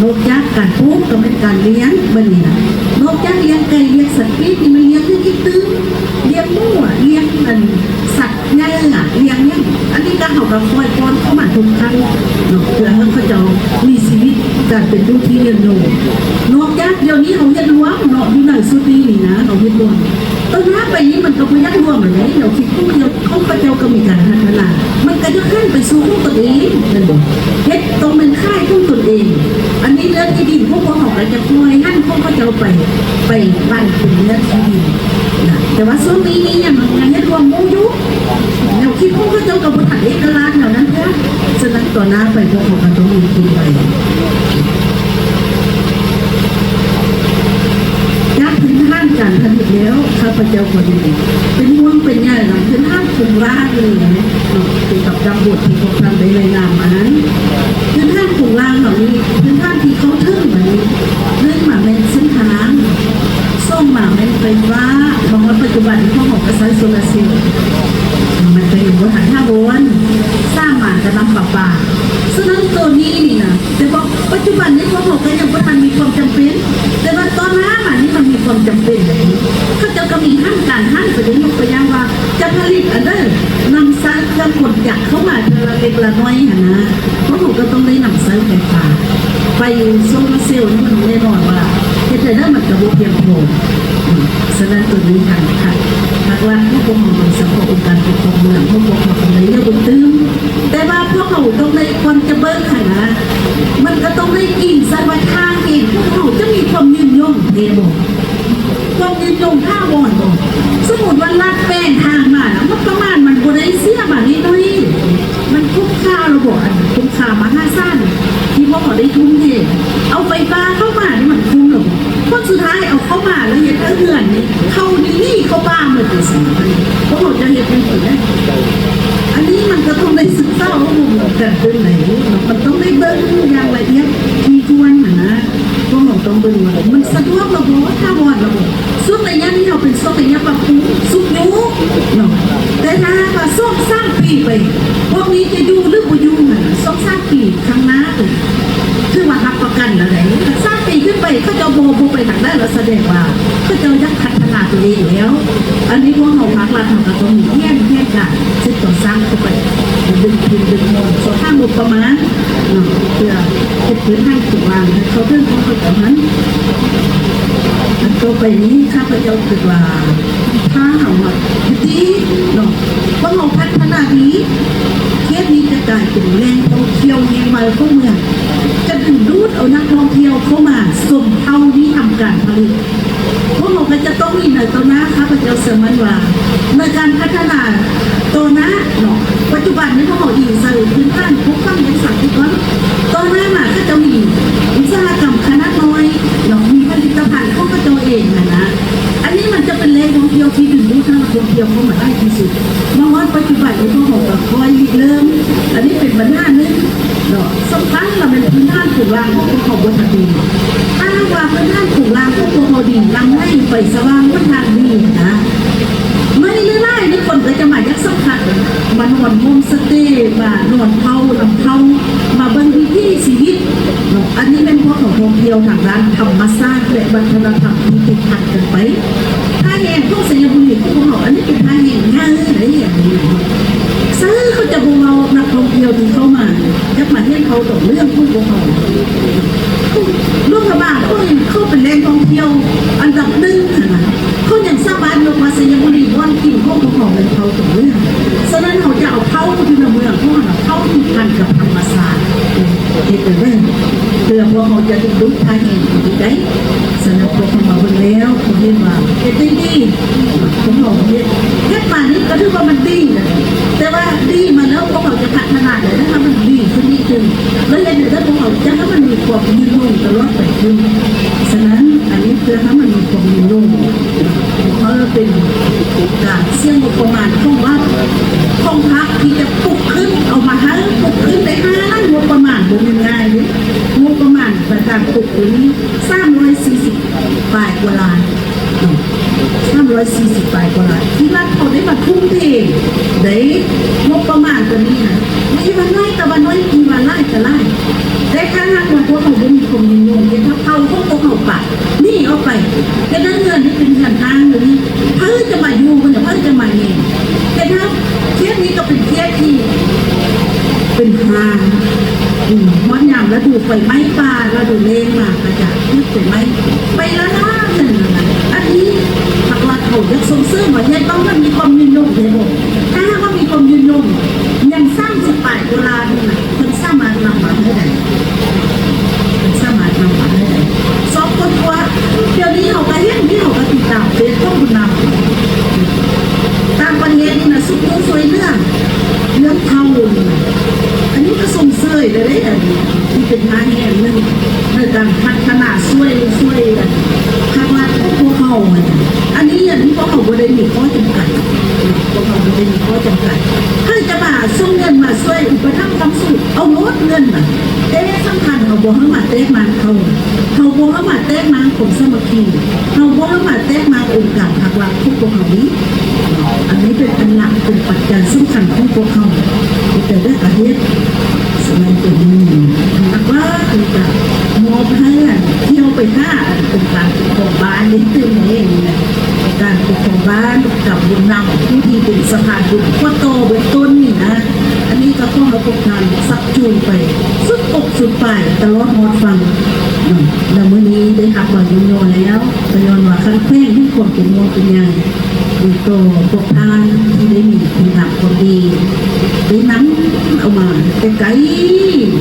ນອກຈາກການປູກກໍແມ່ນການລ້ຽງ ບັດນີ້ນະ ນອກຈາກລ້ຽງໄກ່ ລ້ຽງສັດປີກນີ້ ມັນລ້ຽງຫຍັງອີກຕື່ມ? ລ້ຽງໝູ ລ້ຽງອັນສັດໃຫຍ່ ລ້ຽງຫຍັງ ອັນນີ້ກໍເຮົາກໍຄອຍປ້ອນເຂົ້າມາທຸກຄັ້ງເນາະ ເພື່ອໃຫ້ເຂົາເຈົ້າມີຊີວິດການເປັນຢູ່ທີ່ຍືນຍົງ. ນອກຈາກດຽວນີ້ເຮົາເຮັດລວມເນາະ ຢູ່ໃນຊຸດນີ້ນີ້ນະ ເຮົາເຮັດລວມ ຕໍ່ໜ້າໄປນີ້ມັນກໍບໍ່ຢາກລວມແລ້ວເດ້ ແນວຄິດຂອງເຂົາເຈົ້າ ຂອງເຂົາເຈົ້າກໍມີການພັດທະນາ ມັນກໍຈະຫັນໄປສູ່ຂອງຕົນເອງ ແມ່ນບໍ່? ເຮັດຕ້ອງແມ່ນຂາຍຂອງຕົນເອງ. ອັນນີ້ເລື່ອງທີ່ດິນຂອງພວກເຮົາກໍຈະປ່ອຍຫັນຂອງເຂົາເຈົ້າໄປ ໄປປັນເປັນເລື່ອງທີ່ດິນນະ. ແຕ່ວ່າຊ່ວງນີ້ຍັງ ຍັງເຮັດຮ່ວມໝູ່ຢູ່ ແນວຄິດຂອງເຂົາເຈົ້າກໍບໍ່ທັນເອກະລາດແນວນັ້ນເທື່ອ. ສະນັ້ນຕໍ່ໜ້າໄປພວກເຮົາກໍຕ້ອງມີຄິດໄວ້ ຈາກພື້ນຖານການຜະລິດແລ້ວ ຂ້າພະເຈົ້າກໍດີ ເປັນຫ່ວງເປັນໃຍນຳພື້ນຖານໂຄງລ່າງນີ້ເນາະ ກ່ຽວກັບດຳບົດທີ່ພວກທ່ານໄດ້ລາຍງານມານັ້ນ. ພື້ນຖານໂຄງລ່າງເຮົານີ້ ພື້ນຖານທີ່ເຂົ້າເຖິງມານີ້ ໜຶ່ງມາແມ່ນເສັ້ນທາງ ສອງມາແມ່ນໄຟຟ້າ ມາຮອດປັດຈຸບັນພວກເຮົາກໍໃຊ້ໂຊລາເຊວ ມັນກໍຍັງບໍ່ທັນຖາວອນ ສາມມາກໍນ້ຳປະປາ. ສະນັ້ນໂຕນີ້ນີ້ນະ ແຕ່ວ່າປັດຈຸບັນນີ້ພວກເຮົາກໍຍັງບໍ່ທັນມີຄວາມຈຳເປັນ ແຕ່ວ່າຕໍ່ໜ້າມານີ້ມັນມີຄວາມຈຳເປັນແລ້ວ. ເຂົາເຈົ້າກໍມີຫັນການຫັນໄປເດ້ ຍົກຕົວຢ່າງວ່າ ຈະຜະລິດອັນໃດ ນຳໃຊ້ເຄື່ອງກົນຈັກເຂົ້າມາເທື່ອລະເລັກລະນ້ອຍຫັ້ນນະ ພວກເຮົາກໍຕ້ອງໄດ້ນຳໃຊ້ໄຟຟ້າ ໄຟໂຊລາເຊວນີ້ ແນ່ນອນວ່າເຮັດໃດໄດ້ມັນກໍບໍ່ພຽງພໍ. ສະນັ້ນໂຕນີ້ທາງພາກລັດຂອງພວກເຮົາ ໂດຍສະເພາະອົງການປົກຄອງເມືອງຂອງພວກເຮົາ ຕ້ອງໄດ້ເຫຼືອບຸນຕື່ມ ແຕ່ວ່າພວກເຮົາຕ້ອງໄດ້ຄວນຈະເບິ່ງຫັ້ນນະ ມັນກໍຕ້ອງໄດ້ອີງໃສ່ວ່າທາງເອງຂອງເຮົາຈະມີຄວາມຍືນຍົງແທ້ບໍ່? ຄວາມຍືນຍົງຖາວອນບໍ່? ສົມມຸດວ່າລັດແປງທາງມານະ ງົບປະມານມັນບໍ່ໄດ້ເສຍມາໜ້ອຍໆ ມັນຄຸ້ມຄ່າແລ້ວບໍ່? ອັນຄຸ້ມຄ່າມະຫາສານທີ່ພວກເຮົາໄດ້ທຸ່ມເທ ເອົາໄຟຟ້າເຂົ້າມານີ້ມັນຄຸ້ມແລ້ວບໍ່? ຜົນສຸດທ້າຍເອົາເຂົ້າມາແລ້ວເຮັດໃຫ້ເຮືອນນີ້ ເຂົາໜີ ໜີເຂົ້າປ່າໝົດເລີຍຊັ້ນ ພວກເຮົາຈະເຮັດຈັ່ງໃດ? ອັນນີ້ມັນກໍຕ້ອງໄດ້ສຶກສາຂໍ້ມູນກັນຕື່ມໃດ໋ ມັນຕ້ອງໄດ້ເບິ່ງຢ່າງລະອຽດຖີ່ຖ້ວນຫັ້ນນະ ພວກເຮົາຕ້ອງເບິ່ງວ່າມັນສະດວກລະບໍ່ ຖາວອນລະບໍ່. ຊ່ວງໄລຍະນີ້ເຮົາເປັນຊ່ວງໄລຍະປັບປຸງຊຸກຍູ້ເນາະ ແຕ່ຖ້າຫາກວ່າສອງສາມປີໄປ ພວກນີ້ຈະຢູ່ຫຼືບໍ່ຢູ່ຫັ້ນນະ ສອງສາມປີຂ້າງໜ້າ ຖືວ່າຮັບປະກັນແລ້ວໃດ໋ ສາມປີຂຶ້ນໄປເຂົາເຈົ້າບໍ່ ບໍ່ໄປທາງໃດແລ້ວ ສະແດງວ່າເຂົາເຈົ້າຢາກພັດທະນາຕົວເອງແລ້ວ. ອັນນີ້ພວກເຮົາພາກລັດເຮົາກໍຕ້ອງມີແຜນ ແຜນການສືບຕໍ່ສ້າງເຂົ້າໄປ ດຶງທຶນດຶງຮອນ ສອບຖາມງົບປະມານເນາະ ເພື່ອເຮັດພື້ນຖານໂຄງລ່າງໃຫ້ເຂົ້າເຖິງຂອງເຂົາເຈົ້າຫັ້ນ. ອັນຕໍ່ໄປນີ້ຂ້າພະເຈົ້າຄິດວ່າ ຖ້າເຮົາມາຢຸດຕິເນາະ ພວກເຮົາພັດທະນາດີ ເຂດນີ້ຈະກາຍເປັນແຫຼ່ງທ່ອງທ່ຽວແຫ່ງໃໝ່ຂອງເມືອງ ຈະດຶງດູດເອົານັກທ່ອງທ່ຽວເຂົ້າມາຊົມເຜົ່າທີ່ທຳການຜະລິດ. ພວກເຮົາກໍຈະຕ້ອງມີໃນຕໍ່ໜ້າ ຂ້າພະເຈົ້າເຊື່ອໝັ້ນວ່າ ໃນການພັດທະນາຕໍ່ໜ້າເນາະ ປັດຈຸບັນນີ້ພວກເຮົາອີງໃສ່ພື້ນຖານປູກຝັງຢ່າງສາທິດກ່ອນ ຕໍ່ໜ້າມາເຂົາເຈົ້າມີອຸດສາຫະກຳຂະໜາດນ້ອຍເນາະ ມີຜະລິດຕະພັນຂອງເຂົາເຈົ້າເອງຫັ້ນນະ. ອັນນີ້ມັນຈະເປັນແຫຼ່ງທ່ອງທ່ຽວທີ່ດຶງດູດນັກທ່ອງທ່ຽວເຂົ້າມາຫຼາຍທີ່ສຸດ. ມາຮອດປັດຈຸບັນນີ້ພວກເຮົາກໍຄ່ອຍລິເລີ່ມ ອັນນີ້ເປັນບັນຫາໜຶ່ງເນາະ ສຳຄັນລະແມ່ນພື້ນຖານໂຄງລ່າງຂອງພວກເຮົາບໍ່ທັນດີ. ຖ້າຫາກວ່າພື້ນຖານໂຄງລ່າງຂອງພວກເຮົາດີ ນ້ຳໄຫຼໄຟສະຫວ່າງ ຫົນທາງດີນະ ໃໝ່ຫຼາຍໆນີ້ຄົນກໍຈະມາຢາກສຳຜັດ ມານອນໂຮມສະເຕ ມານອນເຜົານຳເຜົາ ມາເບິ່ງວິຖີຊີວິດເນາະ. ອັນນີ້ແມ່ນພວກເຮົາທ່ອງທ່ຽວທາງດ້ານທຳມະຊາດ ແລະ ວັດທະນະທຳທີ່ຕິດພັນກັນໄປ. ທ່າແຮງຂອງໄຊຍະບູລີຂອງພວກເຮົາ ອັນນີ້ເປັນທ່າແຮງໃຫຍ່ເດ້ ອັນນີ້ເນາະ ໃສເຂົາຈະບໍ່ເວົ້າ ນັກທ່ອງທ່ຽວທີ່ເຂົ້າມາ ຢາກມາຮຽນເຂົ້າດອກເລື່ອງຂອງພວກເຮົາ. ຫຼວງພະບາງ ໂອ້ຍ ເຂົາເປັນແຫຼ່ງທ່ອງທ່ຽວອັນດັບໜຶ່ງຫັ້ນນະ ເຂົາຍັງສາມາດຍົກວ່າໄຊຍະບູລີ ບ່ອນກິນຂອງພວກເຮົາແມ່ນເຜົາຕົວເມືອງ. ສະນັ້ນເຮົາຈະເອົາເຜົາຢູ່ໃນເມືອງຂອງເຮົານະ ເຜົາທີ່ພັນກັບທຳມະຊາດ ເຮັດຈັ່ງໃດເພື່ອພວກເຮົາຈະດຶງດູດທ່າແຮງໄດ້. ສະນັ້ນພວກເຮົາມາເບິ່ງແລ້ວ ເຮົາເຫັນວ່າ ເຮັດໄດ້ດີ ພວກເຮົາເຮັດ ເຮັດມານີ້ກໍຖືວ່າມັນດີແລ້ວ ແຕ່ວ່າດີມາແລ້ວ ພວກເຮົາຈະພັດທະນາໄດ້ ໃຫ້ມັນດີຂຶ້ນອີກຕື່ມ ແລ້ວເຮັດໃຫ້ພວກເຮົາຈະໃຫ້ມັນມີຄວາມຍືນຍົງຕະຫຼອດໄປຂຶ້ນ. ສະນັ້ນ ອັນນີ້ເພື່ອໃຫ້ມັນມີຄວາມຍືນຍົງ ເພາະເປັນການເສຍງົບປະມານຂອງລັດ ຂອງພັກທີ່ຈະປຸກຂຶ້ນ ເອົາມາໃຫ້ປຸກຂຶ້ນໄດ້ຫ້າລ້ານງົບປະມານ ບໍ່ແມ່ນງ່າຍເດ້ ງົບປະມານໃນການປຸກຂຶ້ນ ສາມຮ້ອຍສີ່ສິບປາຍກວ່າລ້ານ ສາມຮ້ອຍສີ່ສິບປາຍກວ່າລ້ານ ທີ່ລັດເຂົາໄດ້ມາທຸ່ມເທໄດ້ງົບປະມານຕົວນີ້ນະ ບໍ່ວ່າໜ້ອຍກໍວ່າໜ້ອຍ ບໍ່ວ່າຫຼາຍກໍຫຼາຍ ແຕ່ຖ້າຫາກວ່າພວກເຮົາບໍ່ມີຄວາມຍືນຍົງ ເຮັດໃຫ້ເຜົ່າຂອງພວກເຮົາປະໜີອອກໄປ ເຮັດໃຫ້ເຮືອນນີ້ເປັນເຮືອນຮ້າງຢູ່ນີ້ ໃຜຈະມາຢູ່ມັນ ໃຜຈະມາແຍ່ງ ເຮັດໃຫ້ ເຂດນີ້ກໍເປັນເຂດທີ່ເປັນຮ້າງ ອືມ ຮອດຍາມລະດູໄຟໄໝ້ປ່າ ລະດູແລ້ງມາກໍຈະຖືກໄຟໄໝ້ໄປລ້າໆ ນັ້ນນະ ອັນນີ້ພັກລັດເຮົາຢາກສົ່ງເສີມວ່າ ເຮັດຕ້ອງໃຫ້ມັນມີຄວາມຍືນຍົງແທ້ບໍ່? ຖ້າຫາກວ່າມີຄວາມຍືນຍົງ ຍັງສາມສິບປາຍກວ່າລ້ານນີ້ນະ ເພິ່ນສາມາດນຳມາໃຫ້ໄດ້ ເພິ່ນສາມາດນຳມາໃຫ້ໄດ້ ຊອກຄົ້ນຄວ້າ ດຽວນີ້ເຮົາກໍເຫັນ ນີ້ເຮົາກໍຕິດຕາມເຟສຂອງຜູ້ນຳ ຕ່າງປະເທດນີ້ນະ ຊຸກຍູ້ຊ່ວຍເຫຼືອ ເລື່ອງເຖົ້ານີ້ນະ ອັນນີ້ກໍຊົມເຊີຍໄດ້ເດ້ ອັນນີ້ເປັນທ່າແຫ່ງໜຶ່ງໃນການພັດທະນາ ຊ່ວຍ ຊ່ວຍ ພັກລັດຂອງພວກເຮົາ ອັນນີ້ ອັນນີ້ພວກເຮົາບໍ່ໄດ້ມີຂໍ້ຈຳກັດ ພວກເຮົາບໍ່ໄດ້ມີຂໍ້ຈຳກັດ ໃຜຈະມາສົ່ງເງິນມາຊ່ວຍອຸປະຖຳຄ້ຳຊູ ເອົາໂລດເງິນນະ ແຕ່ສຳຄັນເຮົາບໍ່ໃຫ້ມາແຕກມ້າງເຜົ່າ ເຮົາບໍ່ໃຫ້ມາແຕກມ້າງຄວາມສາມັກຄີ ເຮົາບໍ່ໃຫ້ມາແຕກມ້າງອົງການພັກລັດຂອງພວກເຮົານີ້ ອັນນີ້ເປັນອັນຫຼັກ ເປັນປັດໄຈສຳຄັນຂອງພວກເຮົາ ເຮັດໃດໄດ້ກໍເຮັດ ສະນັ້ນຕົວນີ້ ຫຼັກໆ ຄືຈະມອບໃຫ້ອັນ ທ່ຽວໄປຫາອັນ ອົງການປົກຄອງບ້ານນີ້ຕື່ມເອງນະ ອົງການປົກຄອງບ້ານ ຕຳບົນນຳ ຜູ້ທີ່ເປັນສະພານບຸນ ຂົວຕໍ່ເບື້ອງຕົ້ນນີ້ນະ ອັນນີ້ກໍຂໍໃຫ້ພວກທ່ານຊັກຈູງໄປສຸດກົກສຸດປາຍຕະຫຼອດຮອດຝັ່ງເນາະ ແລ້ວມື້ນີ້ໄດ້ຮັບໃບຍິນຍອມແລ້ວ ກໍຍ້ອນວ່າຄັນແຂວງເຫັນຄວາມເປັນຫ່ວງເປັນໃຍ ຕໍ່ພວກທ່ານທີ່ໄດ້ມີຄຸນງາມຄວາມດີ ໄດ້ນຳເອົາມາແຕ່ໄກ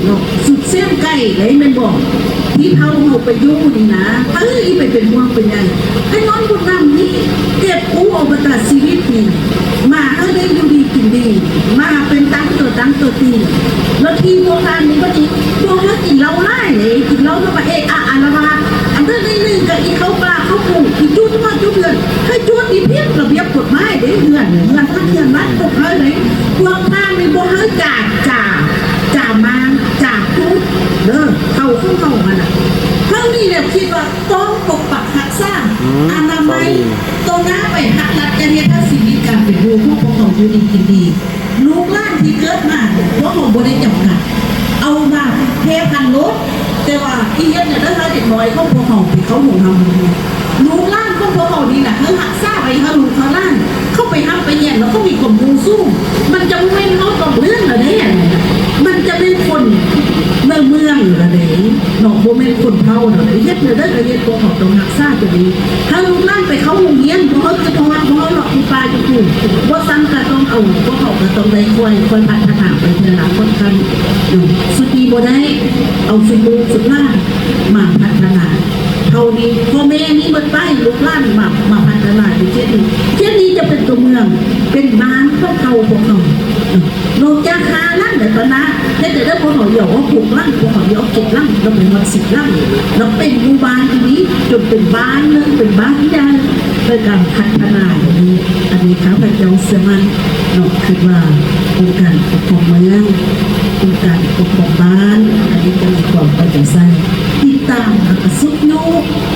ເນາະ ສຸດແສນໄກເດ້ແມ່ນບໍ່? ທີ່ເຮົາເຮົາໄປຢູ່ນີ້ນະ ເອີ ໄປເປັນຫ່ວງເປັນໃຍ ກໍຍ້ອນບຸນນຳນີ້ ເກັບກູ້ເອົາບັນດາຊີວິດນີ້ ມາໃຫ້ໄດ້ຢູ່ດີກິນດີ ມາເປັນຕັ້ງຕົວຕັ້ງຕົວຕີ ແລ້ວທີ່ພວກທ່ານນີ້ບັດນີ້ ບໍ່ໃຫ້ກິນເຫຼົ້າຫຼາຍເດ້ ກິນເຫຼົ້າແລ້ວກໍເອະອະອາລະວາດ ອັນນັ້ນໜ້ອຍໜຶ່ງກໍອີເຂົ້າປ່າເຂົ້າປູ ອີຈູດຮອດຈູດເຮືອນ ໃຫ້ຈູດອີພຽບລະບຽບກົດໝາຍເດ້ ເຮືອນ ເຮືອນພັກເຮືອນວັດ ກົດໝາຍເດ້ ພວກທ່ານນີ້ບໍ່ໃຫ້ຈາ ຈາ ຈາມາ ຈາຈູດເດີ ເຂົາຂອງເຮົາຫັ້ນນະ ເຮົານີ້ແຫຼະຄິດວ່າ ຕ້ອງປົກປັກຮັກສາ ອືມ ອະນາໄມ ຕໍ່ໜ້າໄປຮັກລັດ ຈະເຮັດໃຫ້ຊີວິດການເປັນຢູ່ຂອງພວກເຮົາຢູ່ດີກິນດີ ລູກຫຼານທີ່ເກີດມາ ພວກເຮົາບໍ່ໄດ້ຈຳກັດ ເອົາມາແຜ່ພັນໂລດ ແຕ່ວ່າອີເຮັດແນວໃດໃຫ້ເດັກນ້ອຍຂອງພວກເຮົາໄປເຂົ້າໂຮງຮຳໂຮງຮຽນ ລູກຫຼານຂອງພວກເຮົານີ້ນະ ໃຫ້ຮັກສາໄວ້ໃຫ້ລູກໃຫ້ຫຼານ ເຂົາໄປຮ່ຳໄປຮຽນ ແລ້ວເຂົາມີຄວາມຮູ້ສູງ ມັນຈະບໍ່ແມ່ນເຮົາຕ້ອງເລື່ອງລະເດ້ ມັນຈະແມ່ນຄົນໃນເມືອງລະເດ້ ເນາະ ບໍ່ແມ່ນຄົນເຜົ່າດອກ ເຮັດແນວໃດກໍເຮັດ ພວກເຮົາຕ້ອງຮັກສາຕົວນີ້ ຖ້າລູກຫຼານໄປເຂົ້າໂຮງຮຽນ ພວກເຮົາຈະທອດ ພວກເຮົາເລາະຢູ່ປ່າຢູ່ພູ ບໍ່ຊັ້ນກໍຕ້ອງເອົາ ພວກເຮົາກໍຕ້ອງໄດ້ຄ່ອຍ ຄ່ອຍພັດທະນາໄປເທື່ອລະຂັ້ນ ເນາະ ຊຸດນີ້ບໍ່ໄດ້ ເອົາຊຸດລູກຊຸດຫຼານມາພັດທະນາ ເທົ່ານີ້ພໍ່ແມ່ນີ້ໝົດໄປ ລູກຫຼານມາ ມາພັດທະນາຢູ່ເຂດນີ້ ເຂດນີ້ຈະເປັນຕົວເມືອງ ເປັນບ້ານຂອງເຜົ່າພວກເຮົາ ນອກຈາກຫ້າຫຼັງແລ້ວຕອນໜ້າ ເຮັດໃດເດີ ພວກເຮົາຢາກອອກຫົກຫຼັງ ພວກເຮົາຢາກອອກເຈັດຫຼັງ ລະໄປຮອດສິບຫຼັງ ລະເປັນໝູ່ບ້ານທີ່ນີ້ ຈົນເປັນບ້ານໜຶ່ງ ເປັນບ້ານໃຫຍ່ໃນການພັດທະນາແບບນີ້ ອັນນີ້ຂ້າພະເຈົ້າເຊື່ອໝັ້ນເນາະ ຄິດວ່າອົງການປົກຄອງເມືອງ ອົງການປົກຄອງບ້ານ ອັນນີ້ຈະມີຄວາມເອົາໃຈໃສ່ ຕິດຕາມ ແລະ ກະຊຸກຍູ້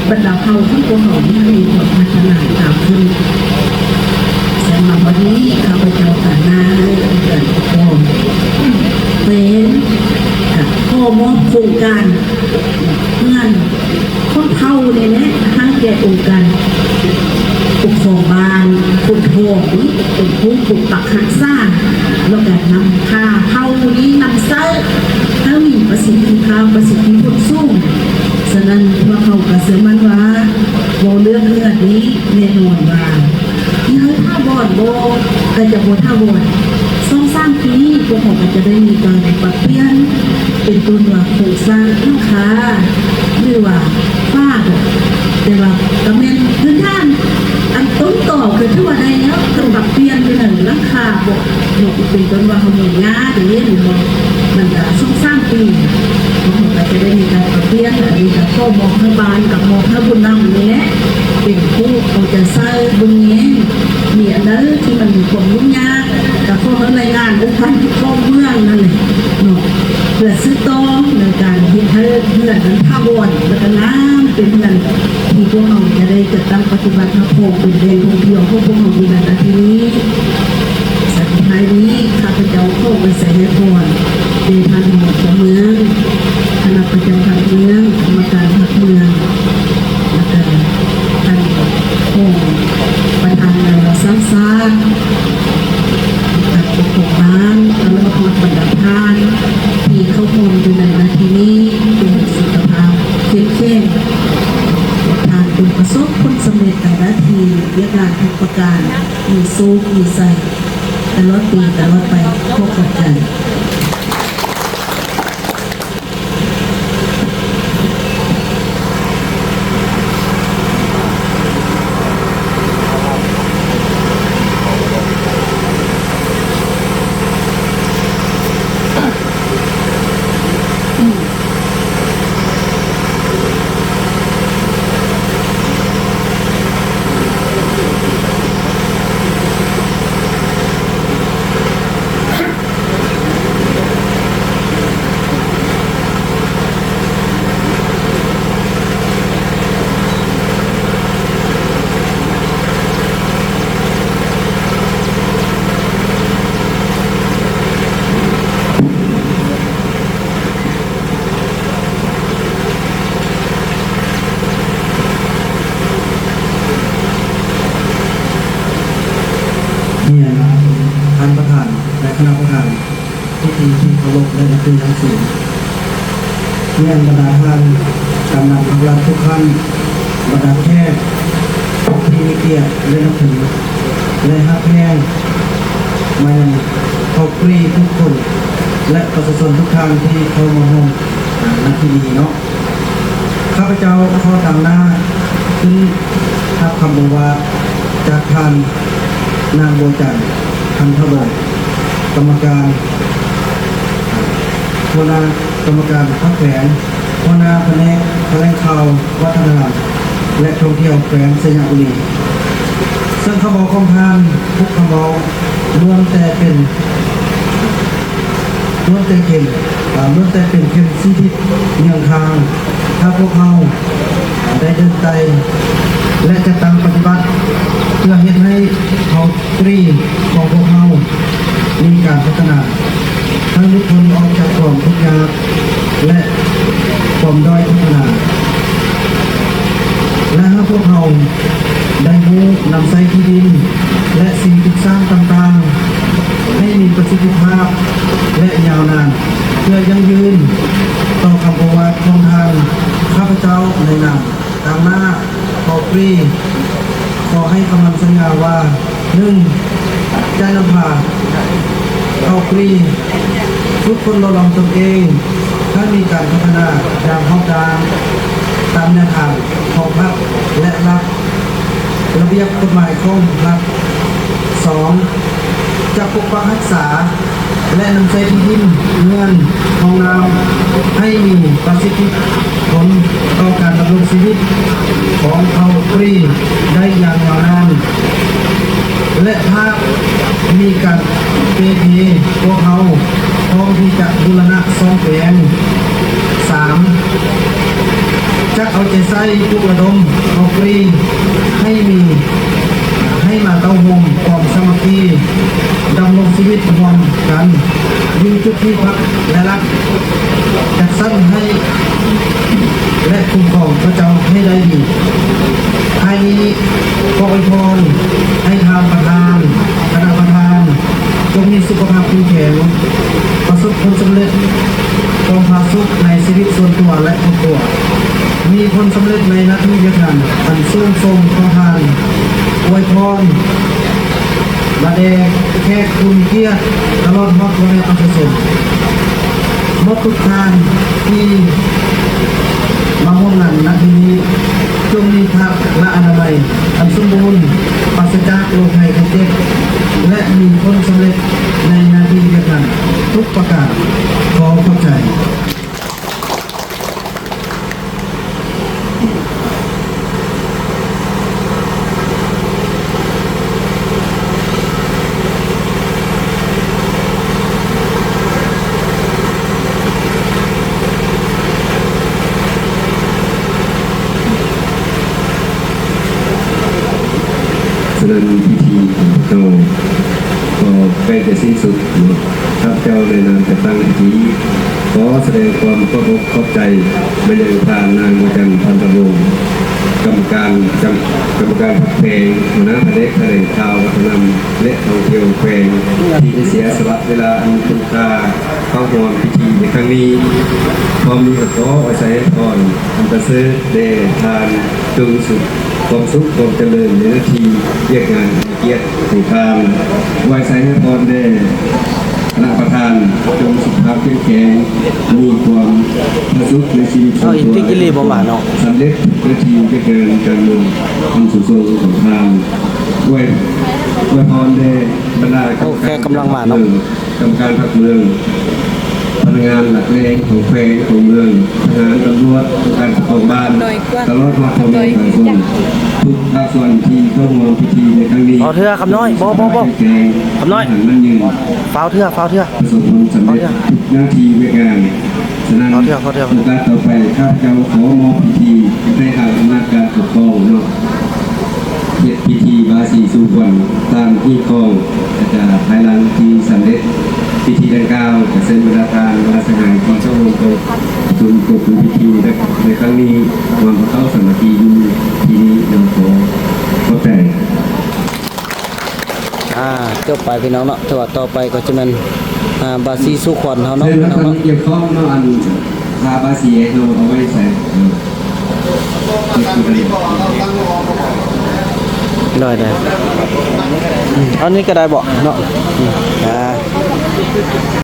ບັນດາເຜົ່າຂອງພວກເຮົາໃຫ້ມີຄວາມພັດທະນາກ້າວຂຶ້ນ. ສຳລັບວັນນີ້ ຂ້າພະເຈົ້າຕານາ ເພື່ອນຂອງເປັນ ກະຂໍມອບໂຄງການເຮືອນຂອງເຜົ່ານີ້ແຫຼະ ໃຫ້ແກ່ອົງການປົກຄອງບ້ານໂພນທອງ ເປັນຜູ້ປົກປັກຮັກສາ ແລ້ວກະນຳພາເຜົ່ານີ້ນຳໃຊ້ໃຫ້ມີປະສິດທິພາບ ປະສິດທິຜົນສູງ. ສະນັ້ນ ພວກເຮົາກໍເຊື່ອໝັ້ນວ່າ ເວົ້າເລື່ອງເຮືອນນີ້ ແນ່ນອນວ່າ ຊິໃຫ້ຖາວອນບໍ່ ກໍຈະບໍ່ຖາວອນ. ສອງສາມປີ ພວກເຮົາກໍຈະໄດ້ມີການປັບປ່ຽນ ເປັນຕົ້ນວ່າໂຄງສ້າງຫຼັງຄາ ຫຼືວ່າຝາ ແຕ່ວ່າກໍແມ່ນພື້ນຖານອັນຕົ້ນຕໍ ກໍຖືວ່າໄດ້ແລ້ວ ກໍປັບປ່ຽນຢູ່ນັ້ນ ຫຼັງຄາບໍ່ເນາະ ເປັນຕົ້ນວ່າເຮົາມີຫຍ້າເດ້ ແມ່ນບໍ່ ມັນກໍສອງສາມປີ ພວກເຮົາກໍຈະໄດ້ມີການປັບປ່ຽນ. ອັນນີ້ກໍຂໍມອບໃຫ້ບ້ານ ກັບມອບໃຫ້ຜູ້ນຳນີ້ແຫຼະ ເປັນຜູ້ເອົາໃຈໃສ່ເບິ່ງແຍງ ມີອັນໃດທີ່ມັນມີຄວາມຫຍຸ້ງຍາກ ກໍຂໍໃຫ້ລາຍງານອົງການປົກຄອງເມືອງນັ້ນແຫຼະເນາະ ເພື່ອສືບຕໍ່ໃນການເຮັດໃຫ້ເຮືອນນັ້ນຖາວອນ ແລ້ວກໍງາມເປັນເຮືອນ ທີ່ພວກເຮົາຈະໄດ້ຈັດຕັ້ງປະຕິບັດຮັບຮອງເປັນແຫຼ່ງທ່ອງທ່ຽວຂອງພວກເຮົາຢູ່ໃນນາທີນີ້. ສະ ສຸດທ້າຍນີ້ ຂ້າພະເຈົ້າຂໍອວຍໄຊໃຫ້ພອນແດ່ທ່ານຮອງເຈົ້າເມືອງ, ຄະນະປະຈຳພັກເມືອງ, ກຳມະການພັກເມືອງ ແລ້ວກະທ່ານຮອງປະທານນາຍລັດສ້າງຊາດ, ການປົກຄອງບ້ານ ຕະຫຼອດຮອດບັນດາທ່ານທີ່ເຂົ້າຮ່ວມຢູ່ໃນນາທີນີ້ ຈົ່ງມີສຸຂະພາບເຂັ້ມແຂງ, ທ່ານຈົ່ງປະສົບຜົນສຳເລັດໃນໜ້າທີ່ວຽກງານທຸກປະການ, ມີໂຊກມີໄຊຕະຫຼອດປີຕະຫຼອດໄປ. ຂໍຂອບໃຈ. ຮຽນທ່ານປະທານ ແລະ ຄະນະປະທານ ທີ່ເປັນທີ່ເຄົາລົບ ແລະ ນັບຖືຢ່າງສູງ, ຮຽນບັນດາທ່ານກຳນັນພັກລັດທຸກທ່ານ, ບັນດາແຂກທີ່ມີກຽດ ແລະ ນັບຖື ແລະ ຮັກແພງມາຍັງເຜົ່າກຣີທຸກຄົນ ແລະ ປະຊາຊົນທຸກທ່ານທີ່ເຂົ້າມາຮ່ວມ ອາ ນະທີ່ນີ້ເນາະ. ຂ້າພະເຈົ້າຂໍຕາງໜ້າຂຶ້ນຮັບຄຳອົງວາດຈາກທ່ານນາງ ບົວຈັນ ພັນທະວອນ ກຳມະການ ຫົວໜ້າກຳມະການພັກແຂວງ, ຫົວໜ້າພະແນກຖະແຫຼງຂ່າວ ວັດທະນະທຳ ແລະ ທ່ອງທ່ຽວແຂວງໄຊຍະບູລີ. ເຊິ່ງຄຳເວົ້າຂອງທ່ານທຸກຄຳເວົ້າລ້ວນແຕ່ເປັນ ລ້ວນແຕ່ເຂັມ ອາ ລ້ວນແຕ່ເປັນເຂັມຊີ້ທິດເຍືອງທາງ ຖ້າພວກເຮົາ ອາ ໄດ້ເດີນໄຕ່ ແລະ ຈັດຕັ້ງປະຕິບັດ ເພື່ອເຮັດໃຫ້ເຜົ່າກຣີຂອງພວກເຮົາມີການພັດທະນາ ທັງຫຼຸດພົ້ນອອກຈາກຄວາມທຸກຍາກ ແລະ ຄວາມດ້ອຍພັດທະນາ ແລະ ຫາກພວກເຮົາ ໄດ້ຮູ້ນຳໃຊ້ທີ່ດິນ ແລະ ສິ່ງປຸກສ້າງຕ່າງໆ ໃຫ້ມີປະສິດທິພາບ ແລະ ຍາວນານ ເພື່ອຢັ້ງຢືນຕໍ່ຄຳປະຫວັດຂອງທ່ານ ຂ້າພະເຈົ້າໃນນາມຕາງໜ້າເຜົ່າກຣີ ຂໍໃຫ້ຄຳໝັ້ນສັນຍາວ່າ ໜຶ່ງ ຈະນຳພາເຜົ່າກຣີຝຶກຝົນຫຼໍ່ຫຼອມຕົນເອງ ໃຫ້ມີການພັດທະນາຢ່າງຮອບດ້ານ ຕາມແນວທາງຂອງພັກ ແລະ ຫຼັກລະບຽບກົດໝາຍຂອງລັດ. ສອງ ຈະປົກປັກຮັກສາ ແລະ ນຳໃຊ້ທີ່ດິນເຮືອນຫ້ອງນ້ຳ ໃຫ້ມີປະສິດທິຜົນຕໍ່ການດຳລົງຊີວິດຂອງເຜົ່າກຣີໄດ້ຢ່າງຍາວນານ ແລະ ຖ້າມີການເປ່ເພ ພວກເຮົາພ້ອມທີ່ຈະບູລະນະສ້ອມແປງ. ສາມ ຈະເອົາໃຈໃສ່ປຸກລະດົມເຜົ່າກຣີໃຫ້ມີ ໃຫ້ມາເຕົ້າໂຮມຄວາມສາມັກຄີ ດຳລົງຊີວິດຮ່ວມກັນຢູ່ຈຸດທີ່ພັກ ແລະ ລັດຈັດສັນໃຫ້ ແລະ ຄຸ້ມຄອງເຂົາເຈົ້າໃຫ້ໄດ້ດີ. ທ້າຍນີ້ ຂໍອວຍພອນໃຫ້ທ່ານປະທານ, ຄະນະປະທານ ຈົ່ງມີສຸຂະພາບເຂັ້ມແຂງ, ປະສົບຜົນສຳເລັດ, ຄວາມຜາສຸກໃນຊີວິດສ່ວນຕົວ ແລະ ຄອບຄົວ, ມີຜົນສຳເລັດໃນໜ້າທີ່ວຽກງານອັນສູງສົ່ງຂອງທ່ານ. ອວຍພອນ ບັດແດ່ແຂກຜູ້ມີກຽດ ຕະຫຼອດຮອດພໍ່ແມ່ປະຊາຊົນ ໝົດທຸກທ່ານທີ່ມາຮ່ວມງານນະທີ່ນີ້. ຈົ່ງມີພະລະອະນາໄມອັນສົມບູນ, ປາສະຈາກໂລກໄຂ້ໄຂ້ເຈັບ ແລະ ມີຜົນສຳເລັດໃນໜ້າທີ່ວຽກງານທຸກປະການ. ຂໍຂອບໃຈ. ສະນັ້ນ ພິທີຂອງພວກເຮົາກໍໃກ້ຈະສິ້ນສຸດເນາະ. ຂ້າພະເຈົ້າໃນນາມຈັດຕັ້ງພິທີ ຂໍສະແດງຄວາມຂອບອົກຂອບໃຈມາຍັງທ່ານນາງ ບັວຈັນ ພັນທະວົງ ກຳມະການ ກຳ ກຳມະການພັກແຂວງ, ຫົວໜ້າພະແນກຖະແຫຼງຂ່າວ, ວັດທະນຳ ແລະ ທ່ອງທ່ຽວແຂວງ ທີ່ໄດ້ເສຍສະຫຼະເວລາອັນຄຸ້ມຄ່າເຂົ້າຮ່ວມພິທີໃນຄັ້ງນີ້. ພ້ອມນີ້ກໍຂໍອວຍໄຊໃຫ້ພອນອັນປະເສີດແດ່ທ່ານ, ຈົ່ງມີຄວາມສຸກຄວາມຈະເລີນໃນໜ້າທີ່ວຽກງານ ກຽດໃຫ້ທ່ານ, ອວຍໄຊໃຫ້ພອນແດ່ຄະນະປະທານ, ຈົ່ງສຸຂະພາບເຂັ້ມແຂງ, ມີຄວາມຜາສຸກໃນຊີວິດສ່ວນຕົວ ເອົາອີກຕິກອີ່ຫຼີບໍ່ມາເນາະ, ສຳເລັດທຸກໜ້າທີ່ວຽກງານການເມືອງອັນສູງສົ່ງຂອງທ່ານ. ອວຍ ອວຍພອນແດ່ບັນດາ ໂອ້ ແຂກກຳລັງມາເນາະ. ກຳມະການພັກເມືອງ, ພະນັກງານຫຼັກແຫຼ່ງຂອງແຂວງ, ຂອງເມືອງ, ທະຫານ, ຕຳຫຼວດ, ອົງການປົກຄອງບ້ານ, ຕະຫຼອດຮອດພໍ່ແມ່ປະຊາຊົນທຸກພາກສ່ວນທີ່ເຂົ້າຮ່ວມພິທີໃນຄັ້ງນີ້. ເຝົ້າເທື່ອ ຄຳນ້ອຍ, ບໍ່ ບໍ່ ບໍ່ ຄຳນ້ອຍ, ຟາວເທື່ອ ຟາວເທື່ອ, ປະສົບຜົນສຳເລັດທຸກໜ້າທີ່ວຽກງານ. ສະນັ້ນ ເຝົ້າເທື່ອ ເຝົ້າເທື່ອ, ໂອກາດຕໍ່ໄປ ຂ້າພະເຈົ້າຂໍມອບພິທີໃຫ້ທາງອຳນາດການປົກຄອງເນາະ. ເຮັດພິທີບາສີສູ່ຂວັນຕາມຮີດຄອງ, ແລະ ກະພາຍຫຼັງທີ່ສຳເລັດພິທີດັ່ງກ່າວ ກະເຊີນບັນດາທ່ານບັນດາສະຫາຍທີ່ເຂົ້າຮ່ວມປະຊຸມຄວບຄຸມພິທີໃນຄັ້ງນີ້ ຮ່ວມເຂົ້າສາມັກຄີຢູ່ທີ່ນີ້. ຂໍຂອບໃຈ. ອ່າ ຈົບໄປພີ່ນ້ອງເນາະ, ແຕ່ວ່າຕໍ່ໄປກໍຈະແມ່ນ ອ່າ ບາສີສູ່ຂວັນເຮົາເນາະ ເຊີນ ພີ່ນ້ອງເນາະ. ກ່ຽວຂ້ອງເນາະ ອັນ ພາບາສີໃຫ້ເຮົາເອົາໄວ້ໃສ? ໂດຍ ໂດຍ ອືມ ອັນນີ້ກໍໄດ້ບໍ່ເນາະ? ອືມ ອ່າ